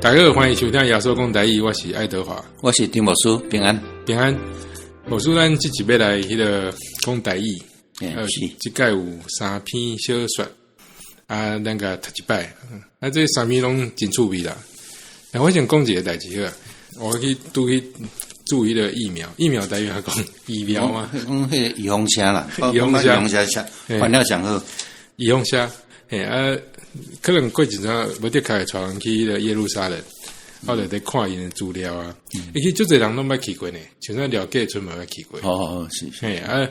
大家好，歡迎收聽耶穌講台語，我是愛德華，我是張牧師，平安。平安。牧師，咱這集欲來彼个講台語，是。這擺有三篇小說，啊，咱共讀一擺，啊，這三篇攏真趣味啦。我先講一个代誌好啊，我去拄去注彼个疫苗，疫苗台語按怎講疫苗嗎？講彼个預防射啦，預防射，預防射，翻了上好。預防射，嘿啊，可能過一陣無的確會帶人去彼个耶路撒冷，我就佇看𪜶的資料啊。伊去足濟人攏捌去過呢，像咱廖家村嘛捌去過。哦哦，是。嘿啊，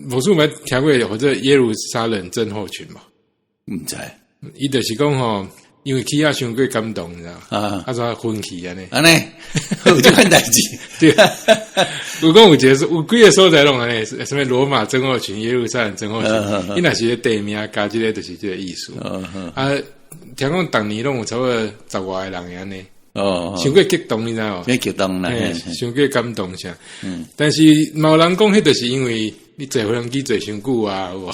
無數捌聽過或者耶路撒冷症候群無？毋知。伊就是講吼，因為去遐傷過感動，你知無？啊怎昏去按呢？按呢，有這款代誌。對。有講有一个有幾个所在攏按呢，啥物羅馬症候群、耶路撒冷症候群，伊若是個地名加這个就是這个意思。啊，聽講逐年攏有差不多十外个人會按呢。哦，傷過激動，你知無？欲激動啦，傷過感動啥？但是嘛有人講，彼就是因為你坐飛機坐傷久啊，有無？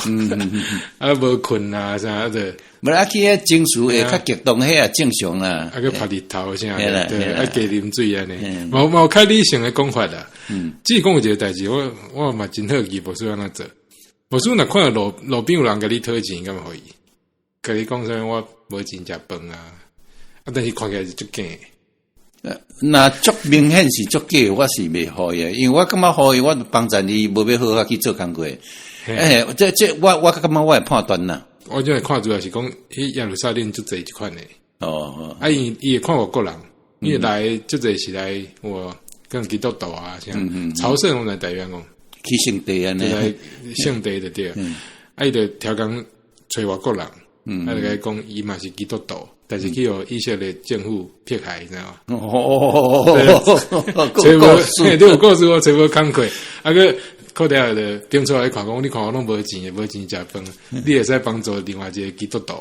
啊，無睏啊，啥的。無啊，去彼情緒會較激動，彼也正常啦。啊，閣曬日頭啥？對，啊，加啉水按呢。嘛有較理性的講法啦。只是講有一个代誌，我嘛真好奇，牧師按怎做？牧師若看著路路邊有人共你討錢，敢會予伊？共你講啥物？我無錢食飯啊！啊！但是看起來是足假。若足明顯是足假，我是袂予伊的，因為我感覺予伊，我幫贊伊無欲好好去做工課。欸，這這我我感覺我會判斷啦。我這看主要是講，彼耶路撒冷足濟這款的。哦。啊，伊伊會看外國人，伊會來足濟是來我跟基督徒啊，啥朝聖攏來台灣講。去聖地按呢。來聖地就對。啊，伊就刁工揣外國人，啊，就共伊講伊嘛是基督徒。但是去予以色列政府迫害，你知無？哦，揣無，你有故事哦，揣無工課，啊閣靠底下就點出來看講，你看我攏無錢，無錢食飯，你會使幫助另外一個基督徒。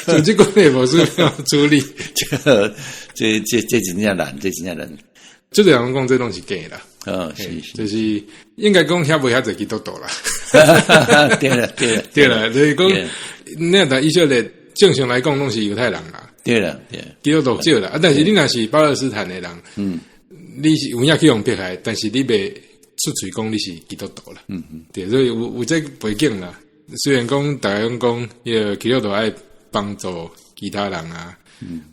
像這個無事處理，這這這真正難，這真正難。這個人講這攏是假啦。哦，是是，就是應該講遐無遐濟基督徒啦。對啦對啦對啦，就是講，你若以色列。正常來講，攏是猶太人啦。對啦，對。基督徒少啦，啊！但是你若是巴勒斯坦的人，你是有影去予迫害，但是你袂出喙講你是基督徒啦。對，所以有有這背景啦。雖然講逐家攏講，彼个基督徒愛幫助其他人啊，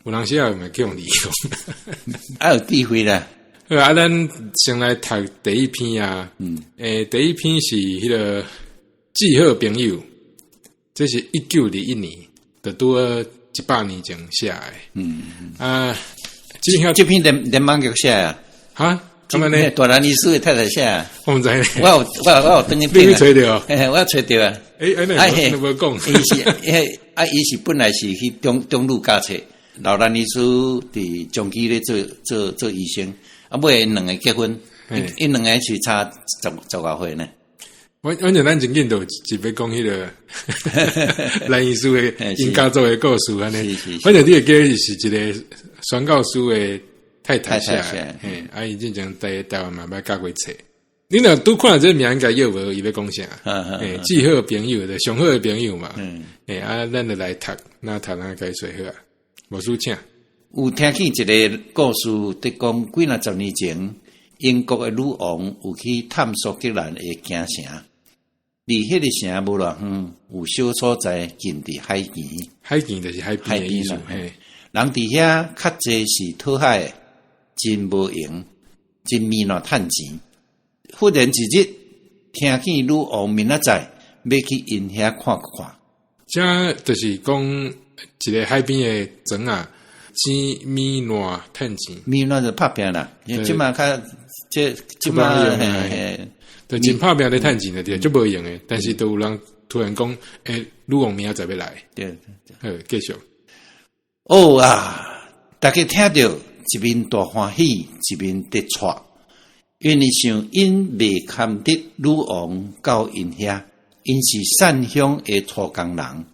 有當時也會去予利用。愛有智慧啦。好啊，咱先來讀第一篇啊。欸，第一篇是彼个至好朋友，這是1921年。就拄好100年前寫的。啊，這這篇連網劇寫啊？哈？怎麼呢？大蘭醫師的太太寫。我毋知。我有我有我有轉去你去揣著？嘿，我有揣著啊。欸，欸，你無講。伊是，啊，伊是本來是去中中魯教冊，老蘭醫師佇長期咧做做做醫生，啊，尾𪜶兩个結婚，𪜶兩个是差十十外歲呢。反正咱真緊就就欲講彼个蘭醫師的𪜶家族的故事按呢。反正你會記得是一个宣教師的太太寫的，嘿，啊，伊進前佇台灣嘛捌教過冊。你若拄看著這名，應該猶無伊欲講啥？嘿，至好朋友的上好的朋友嘛。嘿，啊，咱就來讀，那讀咱解說好啊。牧師請。有聽見一个故事，佇講幾若十年前，英國的女王有去探索格蘭的京城。離彼个城無偌遠，有小所在近佇海墘。海墘就是海邊的意思。人佇遐較濟是討海的，真無閒，真糜爛趁錢。忽然一日，聽見女王明仔載欲去𪜶遐看看。這就是講一个海邊的庄仔，錢糜爛趁錢。糜爛就拍拚啦，這馬較這這馬嘿嘿。就真拍拚咧趁錢的對，足無閒的。但是都有人突然講，欸，女王明仔載欲來。對，好，繼續。哦啊！逐家聽著，一面大歡喜，一面佇掣，因為想𪜶袂堪得女王到𪜶遐，𪜶是散鄉的粗工人，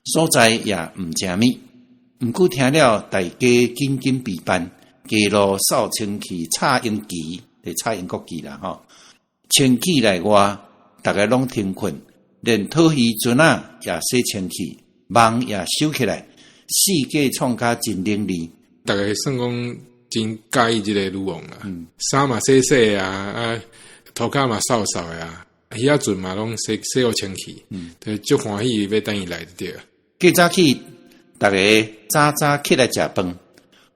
所在也毋知物。毋過聽了，大家緊緊備辦，街路掃清氣，插英旗，就插英國旗啦吼。清氣內外，逐家攏停睏，連討魚船仔也洗清氣，網也收起來，四界創甲真伶俐。逐家算講真佮意這个女王啦，衫嘛洗洗啊，啊，塗跤嘛掃掃的啊，彼仔陣嘛攏洗洗予清氣，就足歡喜欲等伊來就對。過早起，逐家早早起來食飯，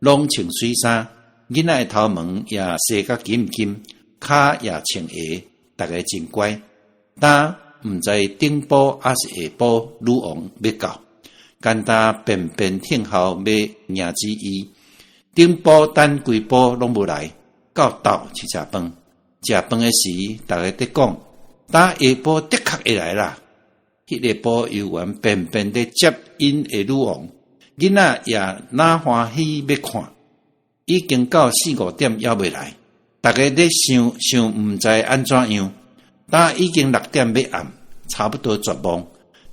攏穿媠衫，囡仔的頭毛也梳甲緊緊，跤也穿鞋，逐家真乖。但毋知頂晡抑是下晡，女王欲到，干焦便便聽候欲迎接伊。頂晡等規晡攏無來，到鬥去食飯。食飯的時，逐家佇講，今下晡的確會來啦。彼下晡猶原便便佇接𪜶的女王，囡仔也若歡喜欲看，已經到四五點猶未來，逐家咧想想毋知按怎樣。今已經6點欲暗，差不多絕望。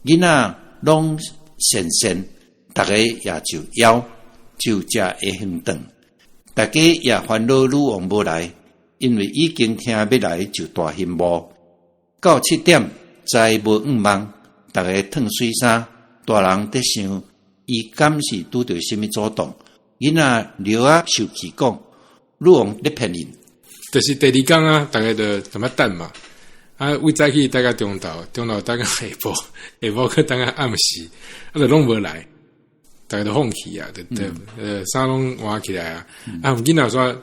囡仔攏鉎鉎，逐家也就枵，就食下昏頓。逐家也煩惱女王無來，因為已經聽欲來就大興霧。到7點，再無向望，逐家褪媠衫，大人佇想，伊敢是拄著啥物阻擋？囡仔尿仔受氣講，女王咧騙𪜶。就是第二工啊，逐家就怎麼等嘛。啊，為早起等到中晝，中晝等到下晡，下晡閣等到暗時，啊，就攏無來，逐家就放棄啊，就就衫攏換起來啊。啊，囡仔煞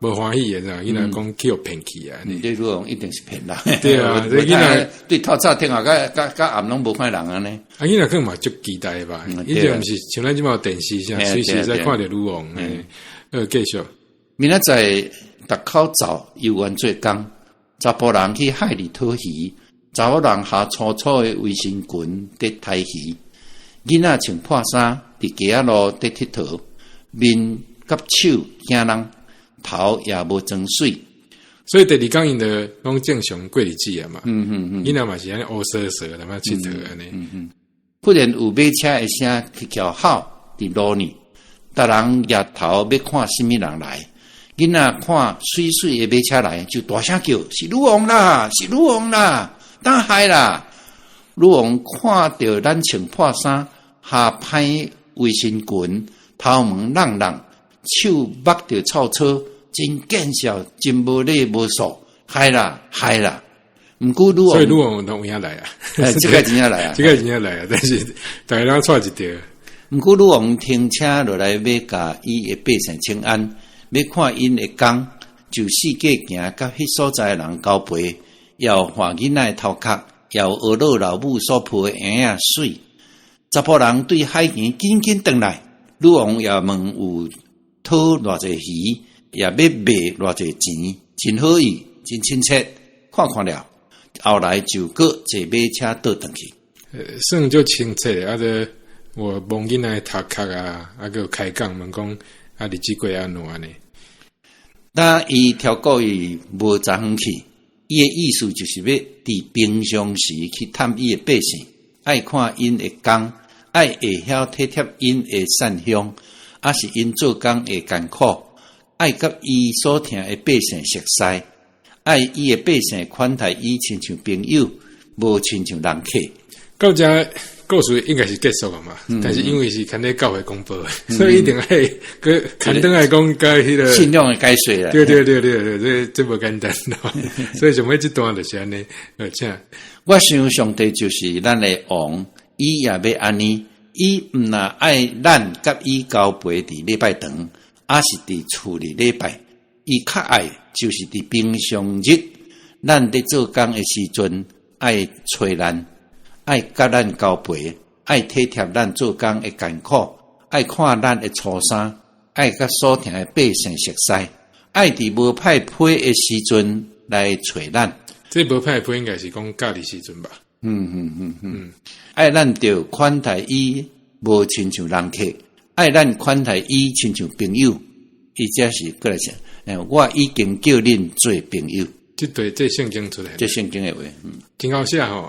無歡喜的，囡仔講去予騙去啊。這女王一定是騙人。對啊，這囡仔對透早聽下，佮佮佮暗攏無看人按呢。啊，囡仔可能嘛足期待吧。伊就毋是像咱這擺有電視啥，隨時在看著女王。繼續。明仔載逐口灶猶原做工。查埔人去海裡討魚，查某人下粗粗的圍身裙佇刣魚，囡仔穿破衫佇街仔路佇𨑨迌，面佮手驚人，頭也無妝媠。所以第二工𪜶就攏正常過日子啊嘛。囡仔嘛是按呢烏趖趖踮遐𨑨迌按呢。忽然有馬車的聲去轎吼佇路呢，逐人攑頭欲看啥物人來。囡仔看媠媠的馬車來，就大聲叫：是女王啦，是女王啦，當害啦！女王看著咱穿破衫、下歹圍身裙、頭毛挵挵、手縛著臭草，真見笑，真無禮無素，害啦害啦！毋過女王，所以女王攏有影來啊，這個真正來啊，這個真正來啊，但是逐家攏錯一條。毋過女王停車落來，欲共伊的百姓請安。欲看𪜶的工，就四界行，佮彼所在的人交陪，也有看囡仔的頭殼，也有學老老母所抱的嬰仔媠。查埔人對海墘緊緊轉來，女王也問有討偌濟魚，也欲賣偌濟錢，真好意，真親切。看看了，後來就閣坐馬車倒轉去。算足親切，啊，這我摸囡仔的頭殼啊，啊，閣有開講問講啊，日子過按怎按呢？當伊超過伊無早遠去，伊的意思就是欲佇平常時去探伊的百姓，愛看𪜶的工，愛會曉體貼𪜶的善鄉，抑是𪜶做工的艱苦，愛佮伊所疼的百姓熟似，愛伊的百姓款待伊親像朋友，無親像人客。到遮故事應該是結束了嘛，但是因為是刊佇教會公報，所以一定愛閣刊轉來講佮彼个信仰的解說啦。對對對對對，這這無簡單咯。所以上尾這段就是按呢，請。我想上帝就是咱的王，伊也欲按呢，伊毋若愛咱佮伊交陪佇禮拜堂，抑是佇厝裡禮拜，伊較愛就是佇平常日，咱佇做工的時陣愛揣咱。愛佮咱交陪，愛體貼咱做工的艱苦，愛看咱的粗衫，愛佮所疼的百姓熟似，愛佇無歹批的時陣來揣咱。這無歹批應該是講假日時陣吧？愛咱著款待伊，無親像人客；愛咱款待伊，親像朋友。伊這是過來說，我已經叫恁做朋友。這對這聖經出來，這聖經的話，真好寫吼。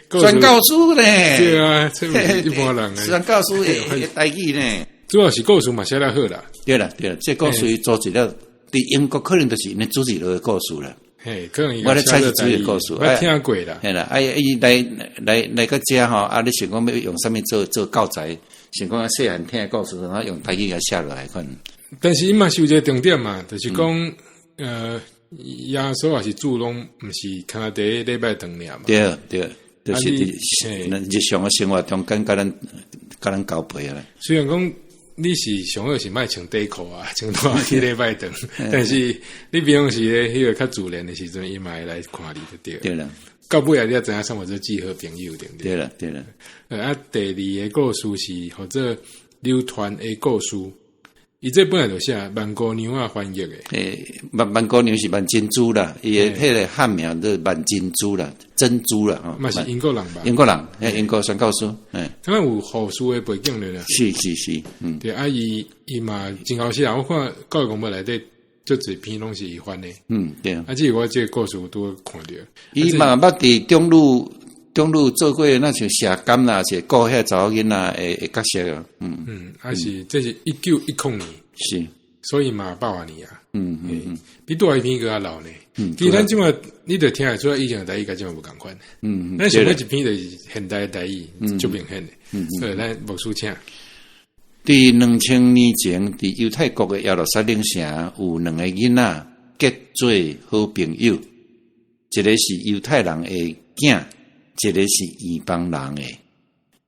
這宣教師呢？對啊，這毋是一般人。宣教師的台語呢？主要是故事嘛寫得好啦。對啦對啦，這故事組織了，佇英國可能就是𪜶的組織落的故事啦。嘿，可能我咧猜是主的故事，我聽過啦。嘿啦，啊伊來來來到遮吼，啊你想講欲用啥物做做教材？想講啊細漢聽的故事，然後用台語共寫落來款。但是伊嘛是有一個重點嘛，就是講，耶穌抑是主攏毋是干焦佇禮拜堂爾嘛。對對，就是佇日常的生活中間，佮咱交陪啊。雖然講你是上好是莫穿短褲啊，穿拖鞋去禮拜堂，但是你平常時咧彼個較自然的時陣，伊嘛會來看你就對。對啦。到尾啊，你才知影啥物做至好朋友，對毋對？對啦，對啦。啊，第二个故事是號做流傳的故事，伊這本來就寫萬姑娘仔翻譯的。欸，萬萬姑娘是萬珍珠啦，伊的彼個漢名叫萬珍珠啦，珍珠啦，嘛是英國人吧？英國人，欸，英國宣教師，欸，敢若有護士的背景咧。是是是，嗯，對啊，伊伊嘛真𠢕死啊！我看教會公報內底。足濟篇攏是伊翻的，嗯，對。啊，這個我這個故事拄好看著。伊嘛捌佇中壢中壢做過，若像社監啦，是顧遐查某囡仔的角色。嗯嗯，啊是，這是1910年，是，所以嘛百外年啊。比拄仔彼篇閣較老呢。嗯，其實咱這馬你著聽會出來以前的台語佮這馬無仝款。咱上尾一篇就是現代的台語，足明顯的。嗯，來牧師請。佇2000年前，佇猶太國的耶路撒冷城，有兩個囡仔結做好朋友，一个是猶太人的囝，一个是異邦人的。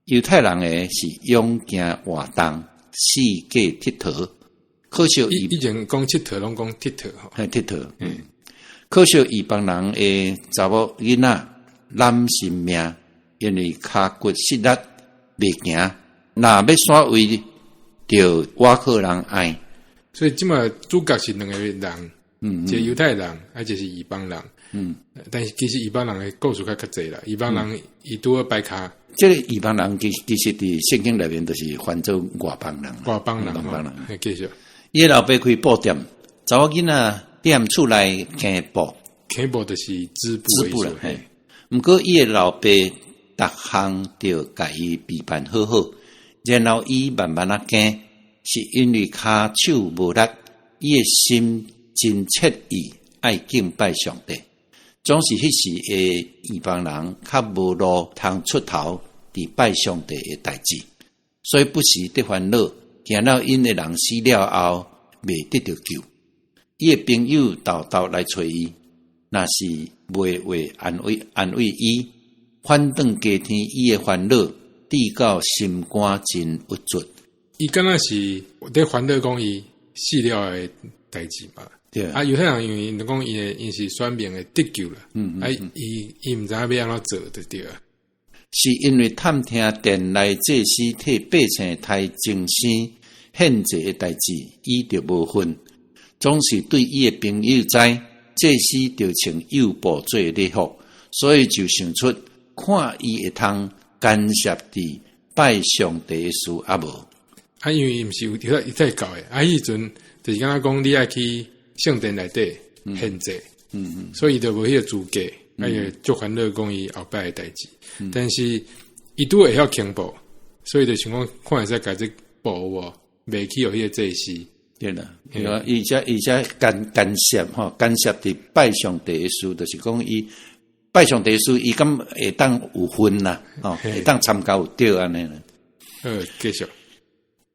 猶太人的是勇行活動，四界𨑨迌。可惜以前講𨑨迌，攏講𨑨迌吼。嘿，𨑨迌。嗯。可惜異邦人的查某囡仔懶心命，因為跤骨失力，袂行，若欲徙位，就倚靠人愛。所以這馬主角是兩個人，一個猶太人，啊，一個是異邦人，但是其實異邦人的故事較較濟啦，異邦人伊拄好掰跤。這个異邦人其其實佇聖經內面就是翻做外邦人，外邦人，外邦人。繼續。伊的老爸開布店，查某囡仔踮厝內縫布，縫布就是織布，織布啦。毋過伊的老爸逐項著共伊備辦好好，然後伊慢慢仔行，是因為跤手無力，伊的心真切意愛敬拜上帝。總是彼時的異邦人較無路通出頭佇拜上帝的代誌，所以不時得煩惱，驚了𪜶的人死了後袂得著救。伊的朋友沓沓來揣伊，若是袂話安慰安慰伊，反轉加添伊的煩惱，至到心肝真鬱卒。伊敢若是佇煩惱講伊死了的代誌嘛？對啊，猶太人因為𪜶講伊的𪜶是選民會得救啦，啊，伊伊毋知影欲按怎做就對啊。是因為探聽殿內祭司替百姓刣牲牲獻祭的代誌，伊就無份。總是對伊的朋友知，祭司著穿幼布做禮服，所以就想出看伊會通干涉佇拜上帝的事抑無。啊，因為伊毋是猶太猶太教的，啊，彼陣就是敢若講你愛去聖殿內底獻祭，所以伊就無彼个資格，啊，伊就足煩惱講伊後擺的代誌。但是伊拄會曉縫布，所以就想講看會使共這布無賣去予彼个祭司。對啦，伊才伊才干干涉吼，干涉佇拜上帝的事，就是講伊拜上帝的事，伊敢會當有份啦，吼，會當參加有著按呢啦。繼續。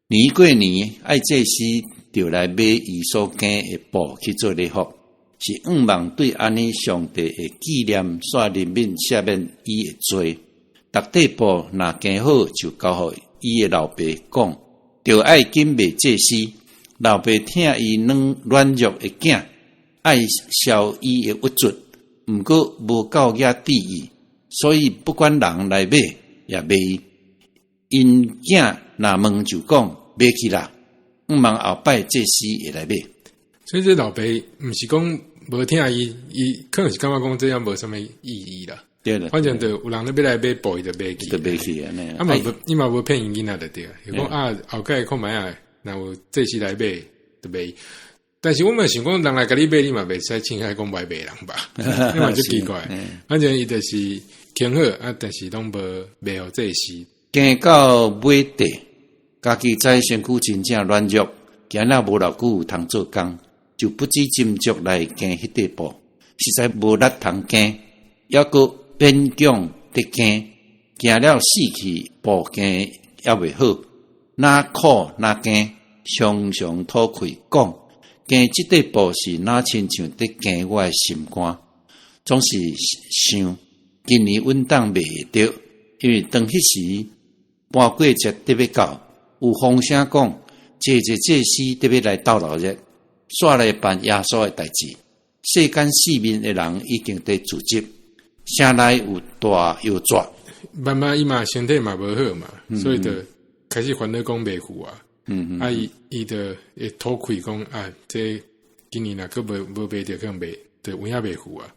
年過年，愛祭司著來買伊所經的布去做禮服，是向望對按呢上帝會紀念煞憐憫赦免伊的罪。逐塊布若經好，就交予伊的老爸講，著愛緊賣祭司。老爸疼伊軟軟弱的囝，愛消伊的鬱卒，毋過無夠額治伊，所以不管人來買也賣伊。𪜶囝若問就講買去啦，向望後擺祭司會來買。所以這老爸毋是講無疼伊，伊可能是感覺講這樣無啥物意義啦。對啦，反正就有人咧欲來買布，伊就賣去，就賣去按呢。啊嘛無，伊嘛無騙𪜶囡仔就對。伊講啊，後蓋看覓啊，若有祭司來買，就賣。但是我嘛想講，人來共你買，你嘛袂使凊彩講袂賣人吧？你嘛足奇怪。反正伊就是傾好啊，但是攏無賣予祭司。行到尾地，家己知身軀真正軟弱，行了無偌久有通做工，就不知斟酌來經彼塊布。實在無力通行，猶閣勉強佇行，行了死去步行猶未好，若苦若驚，常常吐氣講，行這塊步是若親像佇行我的心肝，總是想今年穩當賣會著，因為當彼時搬過節得欲到，有風聲講，濟濟祭司得欲來鬥鬧熱，煞來辦耶穌的代誌。世間四面的人已經佇聚集，城內有大搖掣。慢慢伊嘛身體嘛無好嘛，所以就開始煩惱講袂赴啊。啊，伊伊就會吐氣講啊，這今年若閣無無賣著，可能袂，就有影袂赴啊。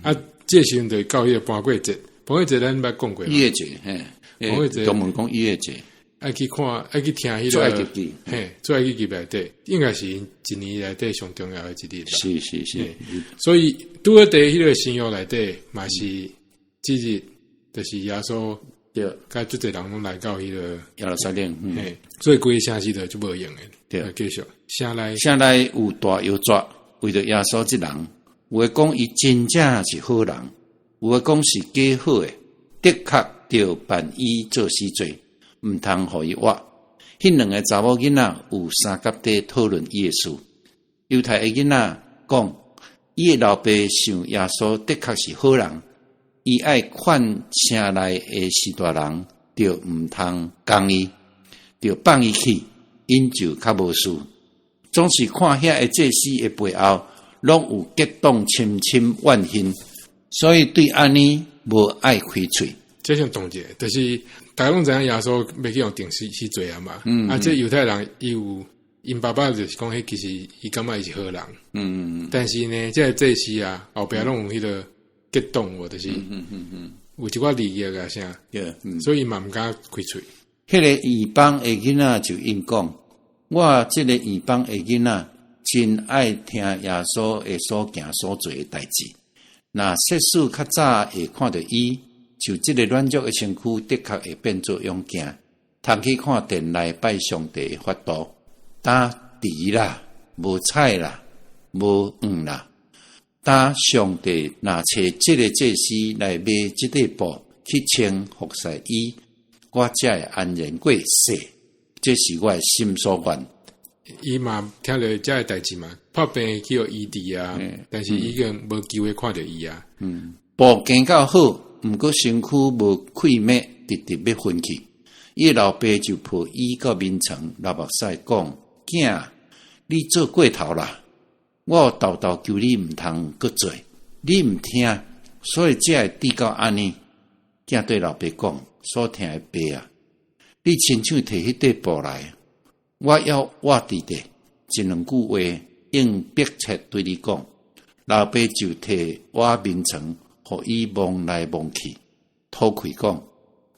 啊，這時陣就到彼個搬過節，搬過節咱捌講過。逾越節，嘿，搬過節，中文講逾越節。愛去看，愛去聽彼個，出埃及記，嘿，出埃及記內底，應該是一年內底上重要的一日。是是是，所以拄好佇彼個新約內底，嘛是這日，就是耶穌對，佮足濟人攏來到彼個耶路撒冷，嘿，所以規個城市就足無用的。對，繼續，城內城內有大搖掣，為著耶穌這人，有的講伊真正是好人，有的講是假好的，的確著辦伊做死罪。毋通予伊活。彼兩个查某囡仔有相佮佇討論伊的事。猶太的囡仔講，伊的老爸想耶穌的確是好人，伊愛勸城內的序大人，著毋通共伊，著放伊去，𪜶就較無事。總是看遐个祭司的背後，攏有結黨深深怨恨，所以對按呢無愛開喙。這先總結，就是大家攏知影耶穌欲去予釘死死罪啊嘛。啊，這猶太人伊有𪜶爸爸就是講，彼其實伊感覺伊是好人。但是呢，這个祭司啊，後壁攏有彼個結黨無，就是有一寡利益啊啥。所以嘛毋敢開喙。彼个異邦的囡仔就應講：我這个異邦的囡仔真愛聽耶穌的所行所做的代誌。若設使較早會看著伊，就這个軟弱的身軀，的確會變做勇健，通去看殿內拜上帝的法度。今遲啦，無彩啦，無黃啦。今上帝若揣這个祭司來買這塊布去穿服侍伊，我才會安然過世。這是我的心所願。伊嘛聽著這个代誌嘛，破病去予醫治啊，但是已經無機會看著伊啊。步行到好。毋過身軀無氣脈，直直欲昏去。伊老爸就抱伊到眠床，流目屎講：囝，你做過頭啦！我沓沓求你毋通閣做，你毋聽，所以才會至到按呢。囝對老爸講：所疼的爸啊，你親手提彼塊布來，我猶活佇咧。一兩句話，應迫切對你講。老爸就提倚眠床。予伊望來望去，吐氣講：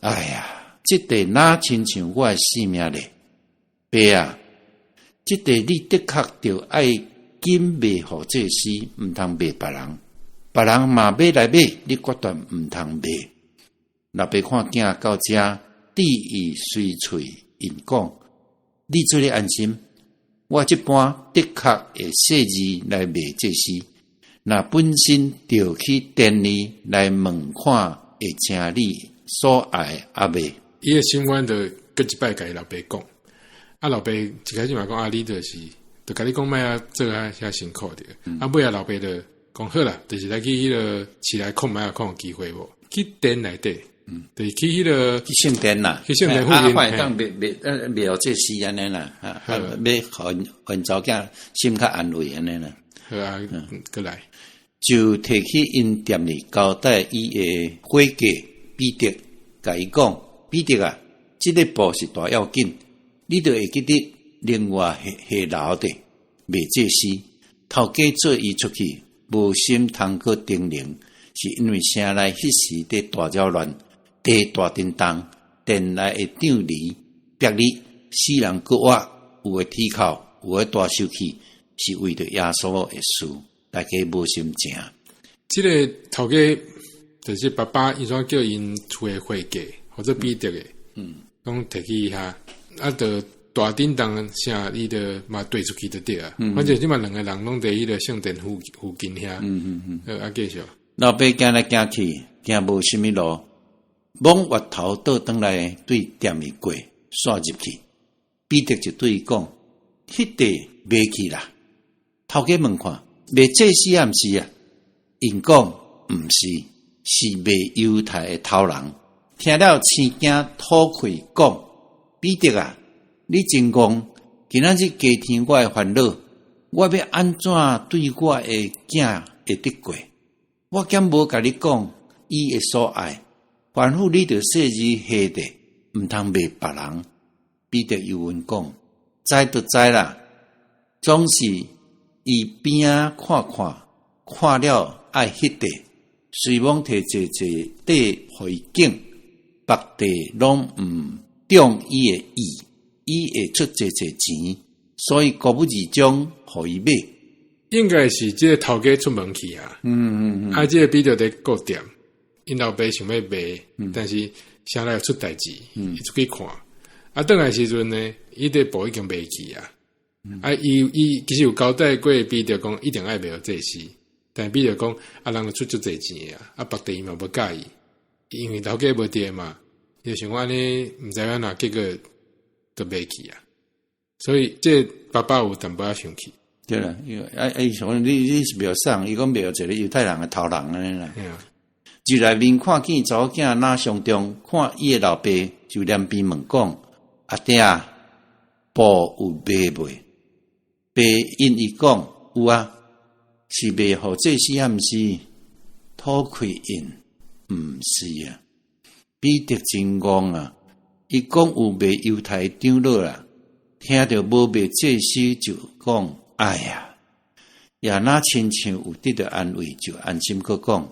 哎呀，這塊哪親像我的性命咧？爸啊，這塊你的確著愛緊賣予祭司，毋通賣別人。別人嘛欲來買，你決斷毋通賣。老爸看囝到遮，致伊隨喙應講：你做咧安心，我這擺的確會細膩來賣祭司。若本身著去殿裡來問看，會成你所愛抑未？伊的心願就閣一擺共伊老爸講，啊老爸一開始嘛講啊，你就是，就共你講莫啊做啊遐辛苦著。啊尾仔老爸就講好啦，就是來去彼個市內看覓仔看有機會無？去殿內底，就是去彼個去聖殿啦，去聖殿附近，啊，當賣賣賣予祭司按呢啦，啊，欲予𪜶查某囝心較安慰按呢啦。好啊，閣來就提去𪜶店裡交代伊的伙計彼得，共伊講：彼得啊，這个布是大要緊，你著會記得另外下下樓的賣祭司，頭家做伊出去，無心通閣停靈，是因為城內彼時佇大擾亂，地大震動，殿內的帳籬煏裂，死人閣活，有的啼哭，有的大受氣。是為著耶穌的事，大家無心情。這个頭家就是爸爸，伊怎叫𪜶厝的伙計或者彼得的，攏提去遐，啊，就大叮當聲，伊就嘛對出去就對啊。反正這馬兩個人攏佇彼個聖殿附近遐。啊，繼續。老爸行來行去，行無啥物路，罔越頭倒轉來對店裡過，煞入去。彼得就對伊講：彼塊賣去啦。頭家問看，賣祭司抑毋是啊？𪜶講毋是，是賣猶太的頭人。聽了生驚吐氣講：彼得啊，你真戇！今仔日加添我的煩惱，我欲按怎對我的囝會得過？我敢無共你講，伊的所愛，吩咐你著細膩下地，毋通賣別人。彼得又問講：知就知啦，總是伊邊仔看看，看了愛彼塊，遂罔提濟濟塊予伊揀，別塊攏毋中伊的意，伊會出濟濟錢，所以高不二將予伊買。應該是這個頭家出門去啊，啊，這個彼得佇顧店，𪜶老爸想欲賣，但是啥來出代誌，伊出去看，啊，轉來時陣呢，伊這布已經賣去啊，啊，伊其實有交代過彼得講，一定愛賣予祭司，但彼得講，啊，人出足濟錢啊，啊，別塊伊嘛無佮意，因為頭家無佇嘛，伊就想講按呢，毋知按怎，結果就賣去啊，所以這爸爸有淡薄仔生氣。對啦，因為啊啊，伊想講你是袂送，伊講賣予一個猶太人的頭人按呢啦。入來面看見查某囝若相中，看伊的老爸就連邊問講：阿爹啊，布有賣未？爸應伊講有啊，是賣予祭司抑毋是？吐氣應毋是啊。彼得真戇啊！伊講有賣猶太長老啦，聽著無賣祭司就講。哎呀，也若親像有得著安慰，就安心閣講，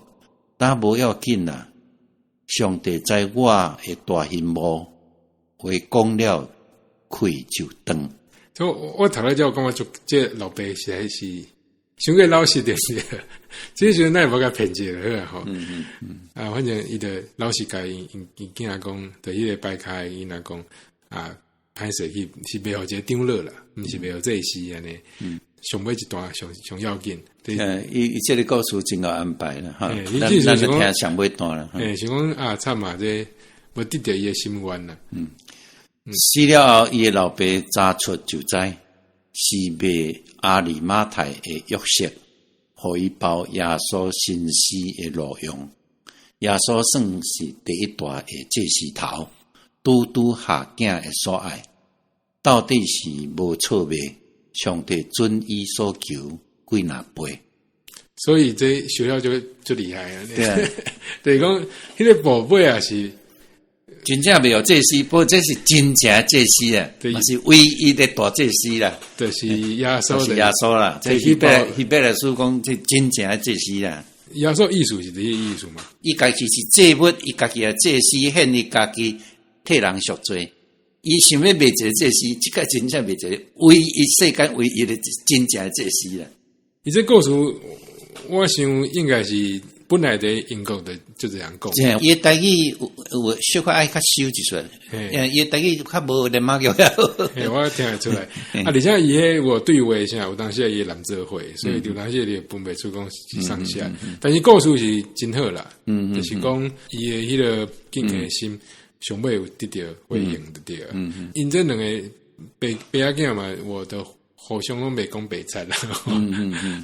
但無要緊啦。上帝知我的大心無，話講了，氣就斷。所以我讀了之後感覺就這老爸實在是傷過老實就是，這時陣咱會無共騙一個好吼。啊，反正伊就老實共𪜶囝講，就彼個擺開囡仔講啊，歹勢去是賣予一個長老啦，毋是賣予祭司按呢。上尾一段上上要緊。伊伊這個故事真𠢕安排啦，哈。咱咱就聽上尾段啦。欸，想講啊，慘啊，這無得著伊的心願啦。死了後，伊的老爸查出就知是賣亞利馬太的約瑟，予伊包耶穌身屍的路用。耶穌算是第一大的祭司頭，拄拄合囝的所愛，到底是無錯賣？上帝准伊所求幾若倍。所以這學校就就厲害啊！對啊，就是講彼個寶貝也是真正袂有祭司，不過這是真正祭司啊，嘛是唯一的大祭司啦。就是耶穌，是耶穌啦。這希伯來書講，這真正的祭司啦。耶穌意思是這個意思嘛？伊家己是祭物，伊家己的祭司獻伊家己替人贖罪。伊想欲賣一個祭司，這個真正賣一個唯一世間唯一的真正的祭司啦。伊這故事，我想應該是本來佇英國的就這樣講。伊的台語有小可愛較收一撮，伊的台語較無連馬叫。我聽會出來。啊，而且伊彼有對話啥，有當時伊男做伙，所以有當時你分袂出講是啥寫。但是故事是真好啦，就是講伊的彼個敬虔心，上尾有得著回應就對了。𪜶這兩個爸爸仔囝嘛，我都互相攏袂講白賊啦。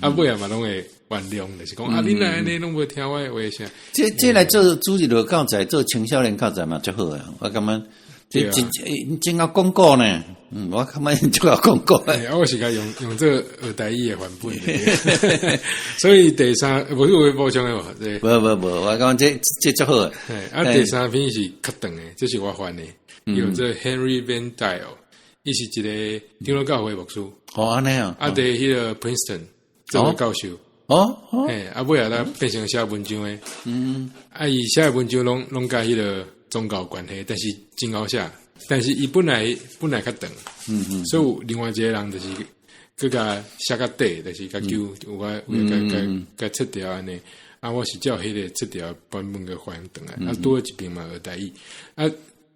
啊，尾仔嘛攏會原諒，就是講啊，你若按呢攏無聽我的話啥？這來做主日學教材，做青少年教材嘛，足好啊！我感覺這真真𠢕講古呢。我感覺足𠢕講古。啊，我是共用用這個學台語的範本。所以第三，無你有補充的無？無無無，我感覺這這足好。啊，第三篇是較長的，這是我翻的，叫做 Henry Van Dyke，伊是一個長老教會牧師。哦，按呢啊。啊，佇彼個 Princeton 做教授。嘿，啊，尾仔才變成寫文章的。啊，伊寫的文章攏攏佮彼個宗教有關係，但是真𠢕寫。但是伊本來較長，所以有另外一個人就是閣共寫較短，就是較久有法有共共切掉按呢。啊，我是照彼個切掉版本閣翻轉來。啊，拄好一邊嘛學台語。啊，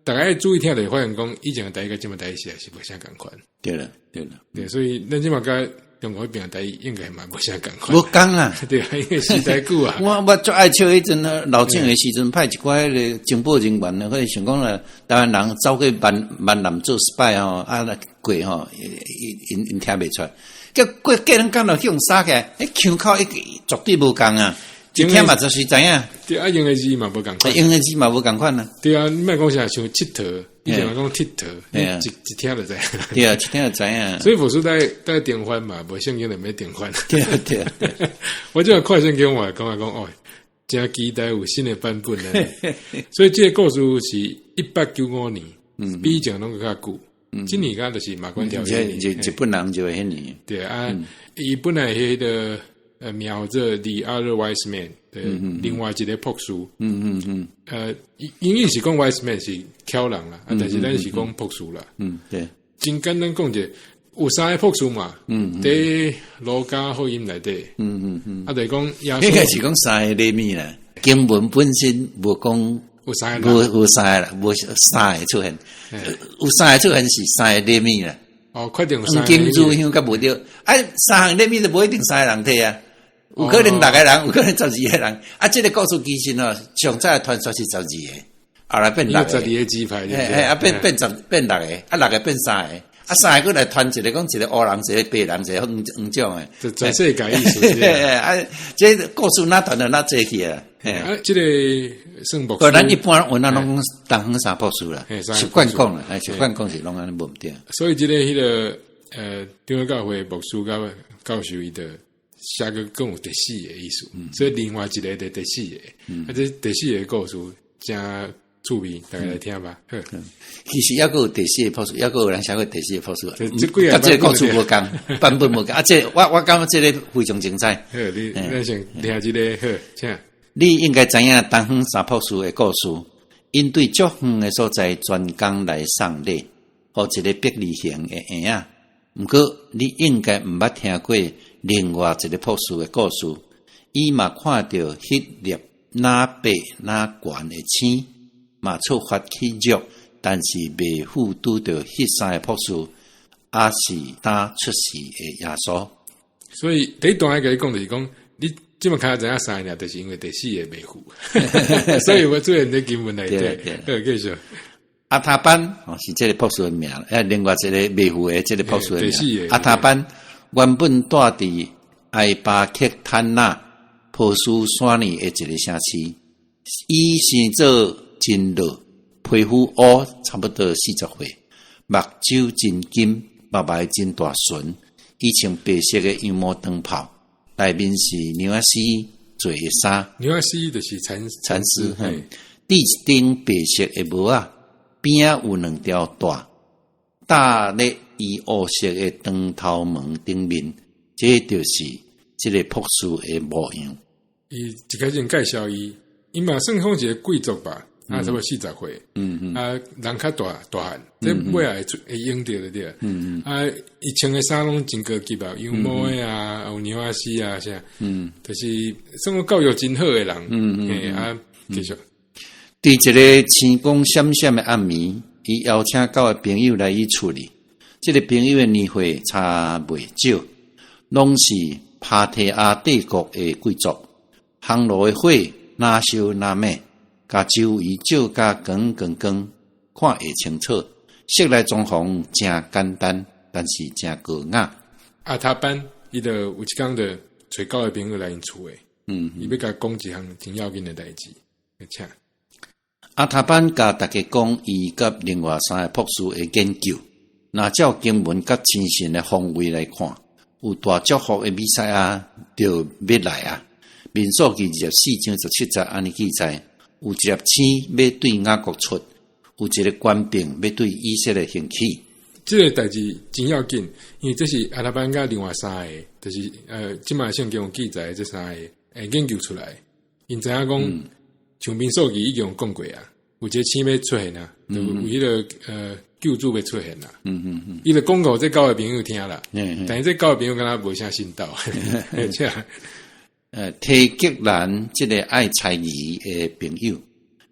逐家注意聽就會發現講，以前的台語佮這馬台語寫是無啥仝款。對啦，對啦。對，所以咱這馬佮中國彼邊的台語應該嘛無啥仝款。無仝啊，對啊，因為時代久啊。我足愛笑彼陣老蔣的時陣，派一寡彼个情報人員，彼想講啦，台灣人走去閩南做 spy 吼，啊過吼，𪜶聽袂出來，結果過兩工就去予殺起來，彼腔口一絕對無仝啊！一聽嘛就是知影。對啊，用的字嘛無仝款。用的字嘛無仝款啊。對啊，你莫講啥像𨑨迌，以前講𨑨迌，一聽就知。對啊，一聽就知影。所以牧師在轉翻嘛，無聖經就免轉翻。對啊，對啊。我這看聖經我講啊講哦，真期待有新的版本呢。所以這个故事是1895年，比以前攏閣較久。這年敢就是馬關條約。日本人就會彼年。對啊，伊本來彼个名做 The Other Wise Man，對，另外一个博士。英語是講 Wise Man 是巧人啦，啊，但是咱是講博士啦。對。真簡單講者，有三个博士嘛。佇路加福音內底。啊，就是講耶穌。應該是講三个禮物啦。經文本身無講有三个，無三个啦，無三个出現。有三个出現是三个禮物啦。哦，確定有三個。金珠香較無對，啊，三項禮物就無一定三个人提啊。有可能六個人，有可能12個人。啊，這个故事其實吼，上早的傳說是十二個，後來變六個。十二个支派。欸，啊變變十變六個，啊六個變三個，啊三個閣來傳一個講一个烏人，一个白人，一个黃黃種的。這全世界意思。啊，這故事哪傳就哪濟去啊？啊，這个算牧師。咱一般有那攏講東方三博士啦，習慣講啦，習慣講是攏按呢無毋對。所以這个彼个長老教會牧師佮教授伊就寫閣更有第四个意思，所以另外一个就第四个，啊，這第四个故事誠趣味，大家來聽吧。好，其實猶閣有第四个博士，猶閣有人寫過第四个博士。這幾個這个故事無仝，版本無仝。啊，這我感覺這个非常精彩。好，你咱先聽這个好，請。你應該知影東方三博士的故事，𪜶對足遠的所在專工來送禮，予一个伯利恆的嬰仔。毋過，你應該毋捌聽過另外一个博士的故事。伊嘛看著彼粒若白若懸的星，嘛出發去約，但是袂赴拄著彼三个博士，抑是當出世的耶穌。所以第一段愛共你講就是講，你這麼看知影三个，就是因為第四个袂赴，所以我出現佇經文內底。好，繼續。阿塔班哦，是這个博士的名，另外一个袂赴的這个博士的名。阿塔班原本住佇埃巴克坦納波斯山裡的一个城市，伊生做真老，皮膚烏，差不多40歲，目睭真金，目眉真大唇，伊穿白色的羊毛長袍，內面是牛仔絲做的衫。牛仔絲就是蠶蠶絲，戴一頂白色的帽仔。邊仔有兩條帶，搭咧伊烏色的長頭毛頂面，這就是這个博士的模樣。伊一開始介紹伊，伊嘛算講一个貴族吧，啊，差不多40歲，啊，人較大大漢，這尾仔會出會用著就對。啊，伊穿的衫攏真高級啊，羊毛的啊，有牛仔絲啊啥，就是算講教育真好的人，啊，繼續。佇一个星光閃閃的暗暝，伊邀請九个朋友來伊厝裡。這个朋友的年歲差袂少，攏是帕提亞帝國的貴族。烘爐的火若燒若猛，共周圍照甲光光光，看會清楚。室內裝潢誠簡單，但是誠高雅。阿塔班伊就有一工就揣九个朋友來𪜶厝的，伊欲共講一項真要緊的代誌，請。阿塔班共大家講，伊佮另外三个博士的研究，若照經文佮星神的方位來看，有大祝福的彌賽亞就欲來啊。民數記24章17節按呢記載，有一粒星欲對雅各出，有一个權柄欲對以色列興起。這个代誌真要緊，因為這是阿塔班佮另外三個，就是這擺聖經有記載這三个會研究出來，𪜶知影講，像民數記已經有講過啊，有一个星欲出現啊，就有彼个救主欲出現啦。伊就講予這九个朋友聽啦，但是這九个朋友敢若無啥信道。提吉蘭這个愛猜疑的朋友，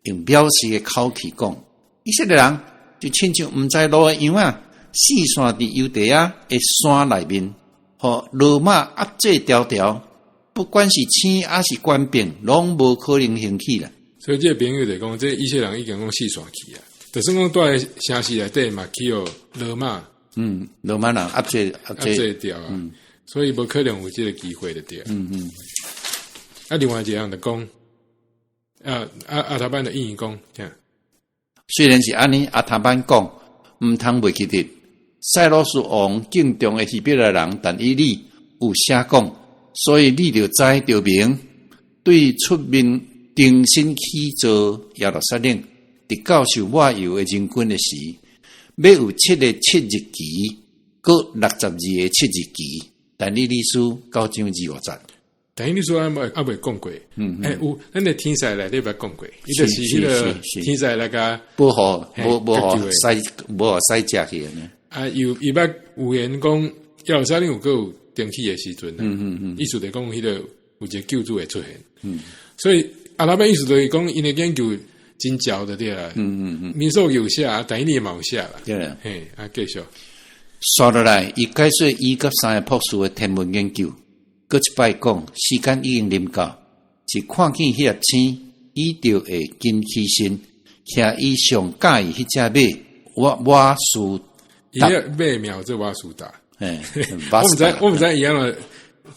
用藐視的口氣講，以色列人就親像毋知路的羊仔，四散佇猶地亞的山內面，予羅馬壓制牢牢，不管是星抑是權柄，攏無可能興起啦。所以這個朋友就講，這以色列人已經攏四散去啊。就算講住佇城市內底嘛，去予羅馬，羅馬人壓制壓制牢啊，所以無可能有這個機會就對。啊，另外一個人就講，啊啊亞他班就應伊講，聽。雖然是按呢，亞他班講毋通袂記得，賽羅斯王敬重的希伯來人，但以理有寫講，所以你著知著明，對出面重新起造耶路撒冷，直到受抹油的人君的時，欲有七个七日期，閣62个七日期。但以理書九章25節。但以理書猶未講過，欸，有，咱的天使內底捌講過，伊就是彼个天使來共保護，無無予使無予使食去呢。啊，有伊捌預言講耶路撒冷有閣有重起的時陣，意思就講彼个有一个救主會出現，所以亞他班意思就是講，𪜶的研究真巧就對啦，民數有寫，但以理嘛有寫啦，嘿，啊，繼續。紲落來，伊解說伊佮三个博士的天文研究，閣一擺講，時間已經臨到，一看見彼粒星，伊就會緊起身，騎伊上佮意彼隻馬，我瓦斯伊個馬名做瓦斯達，嘿，我毋知我毋知伊按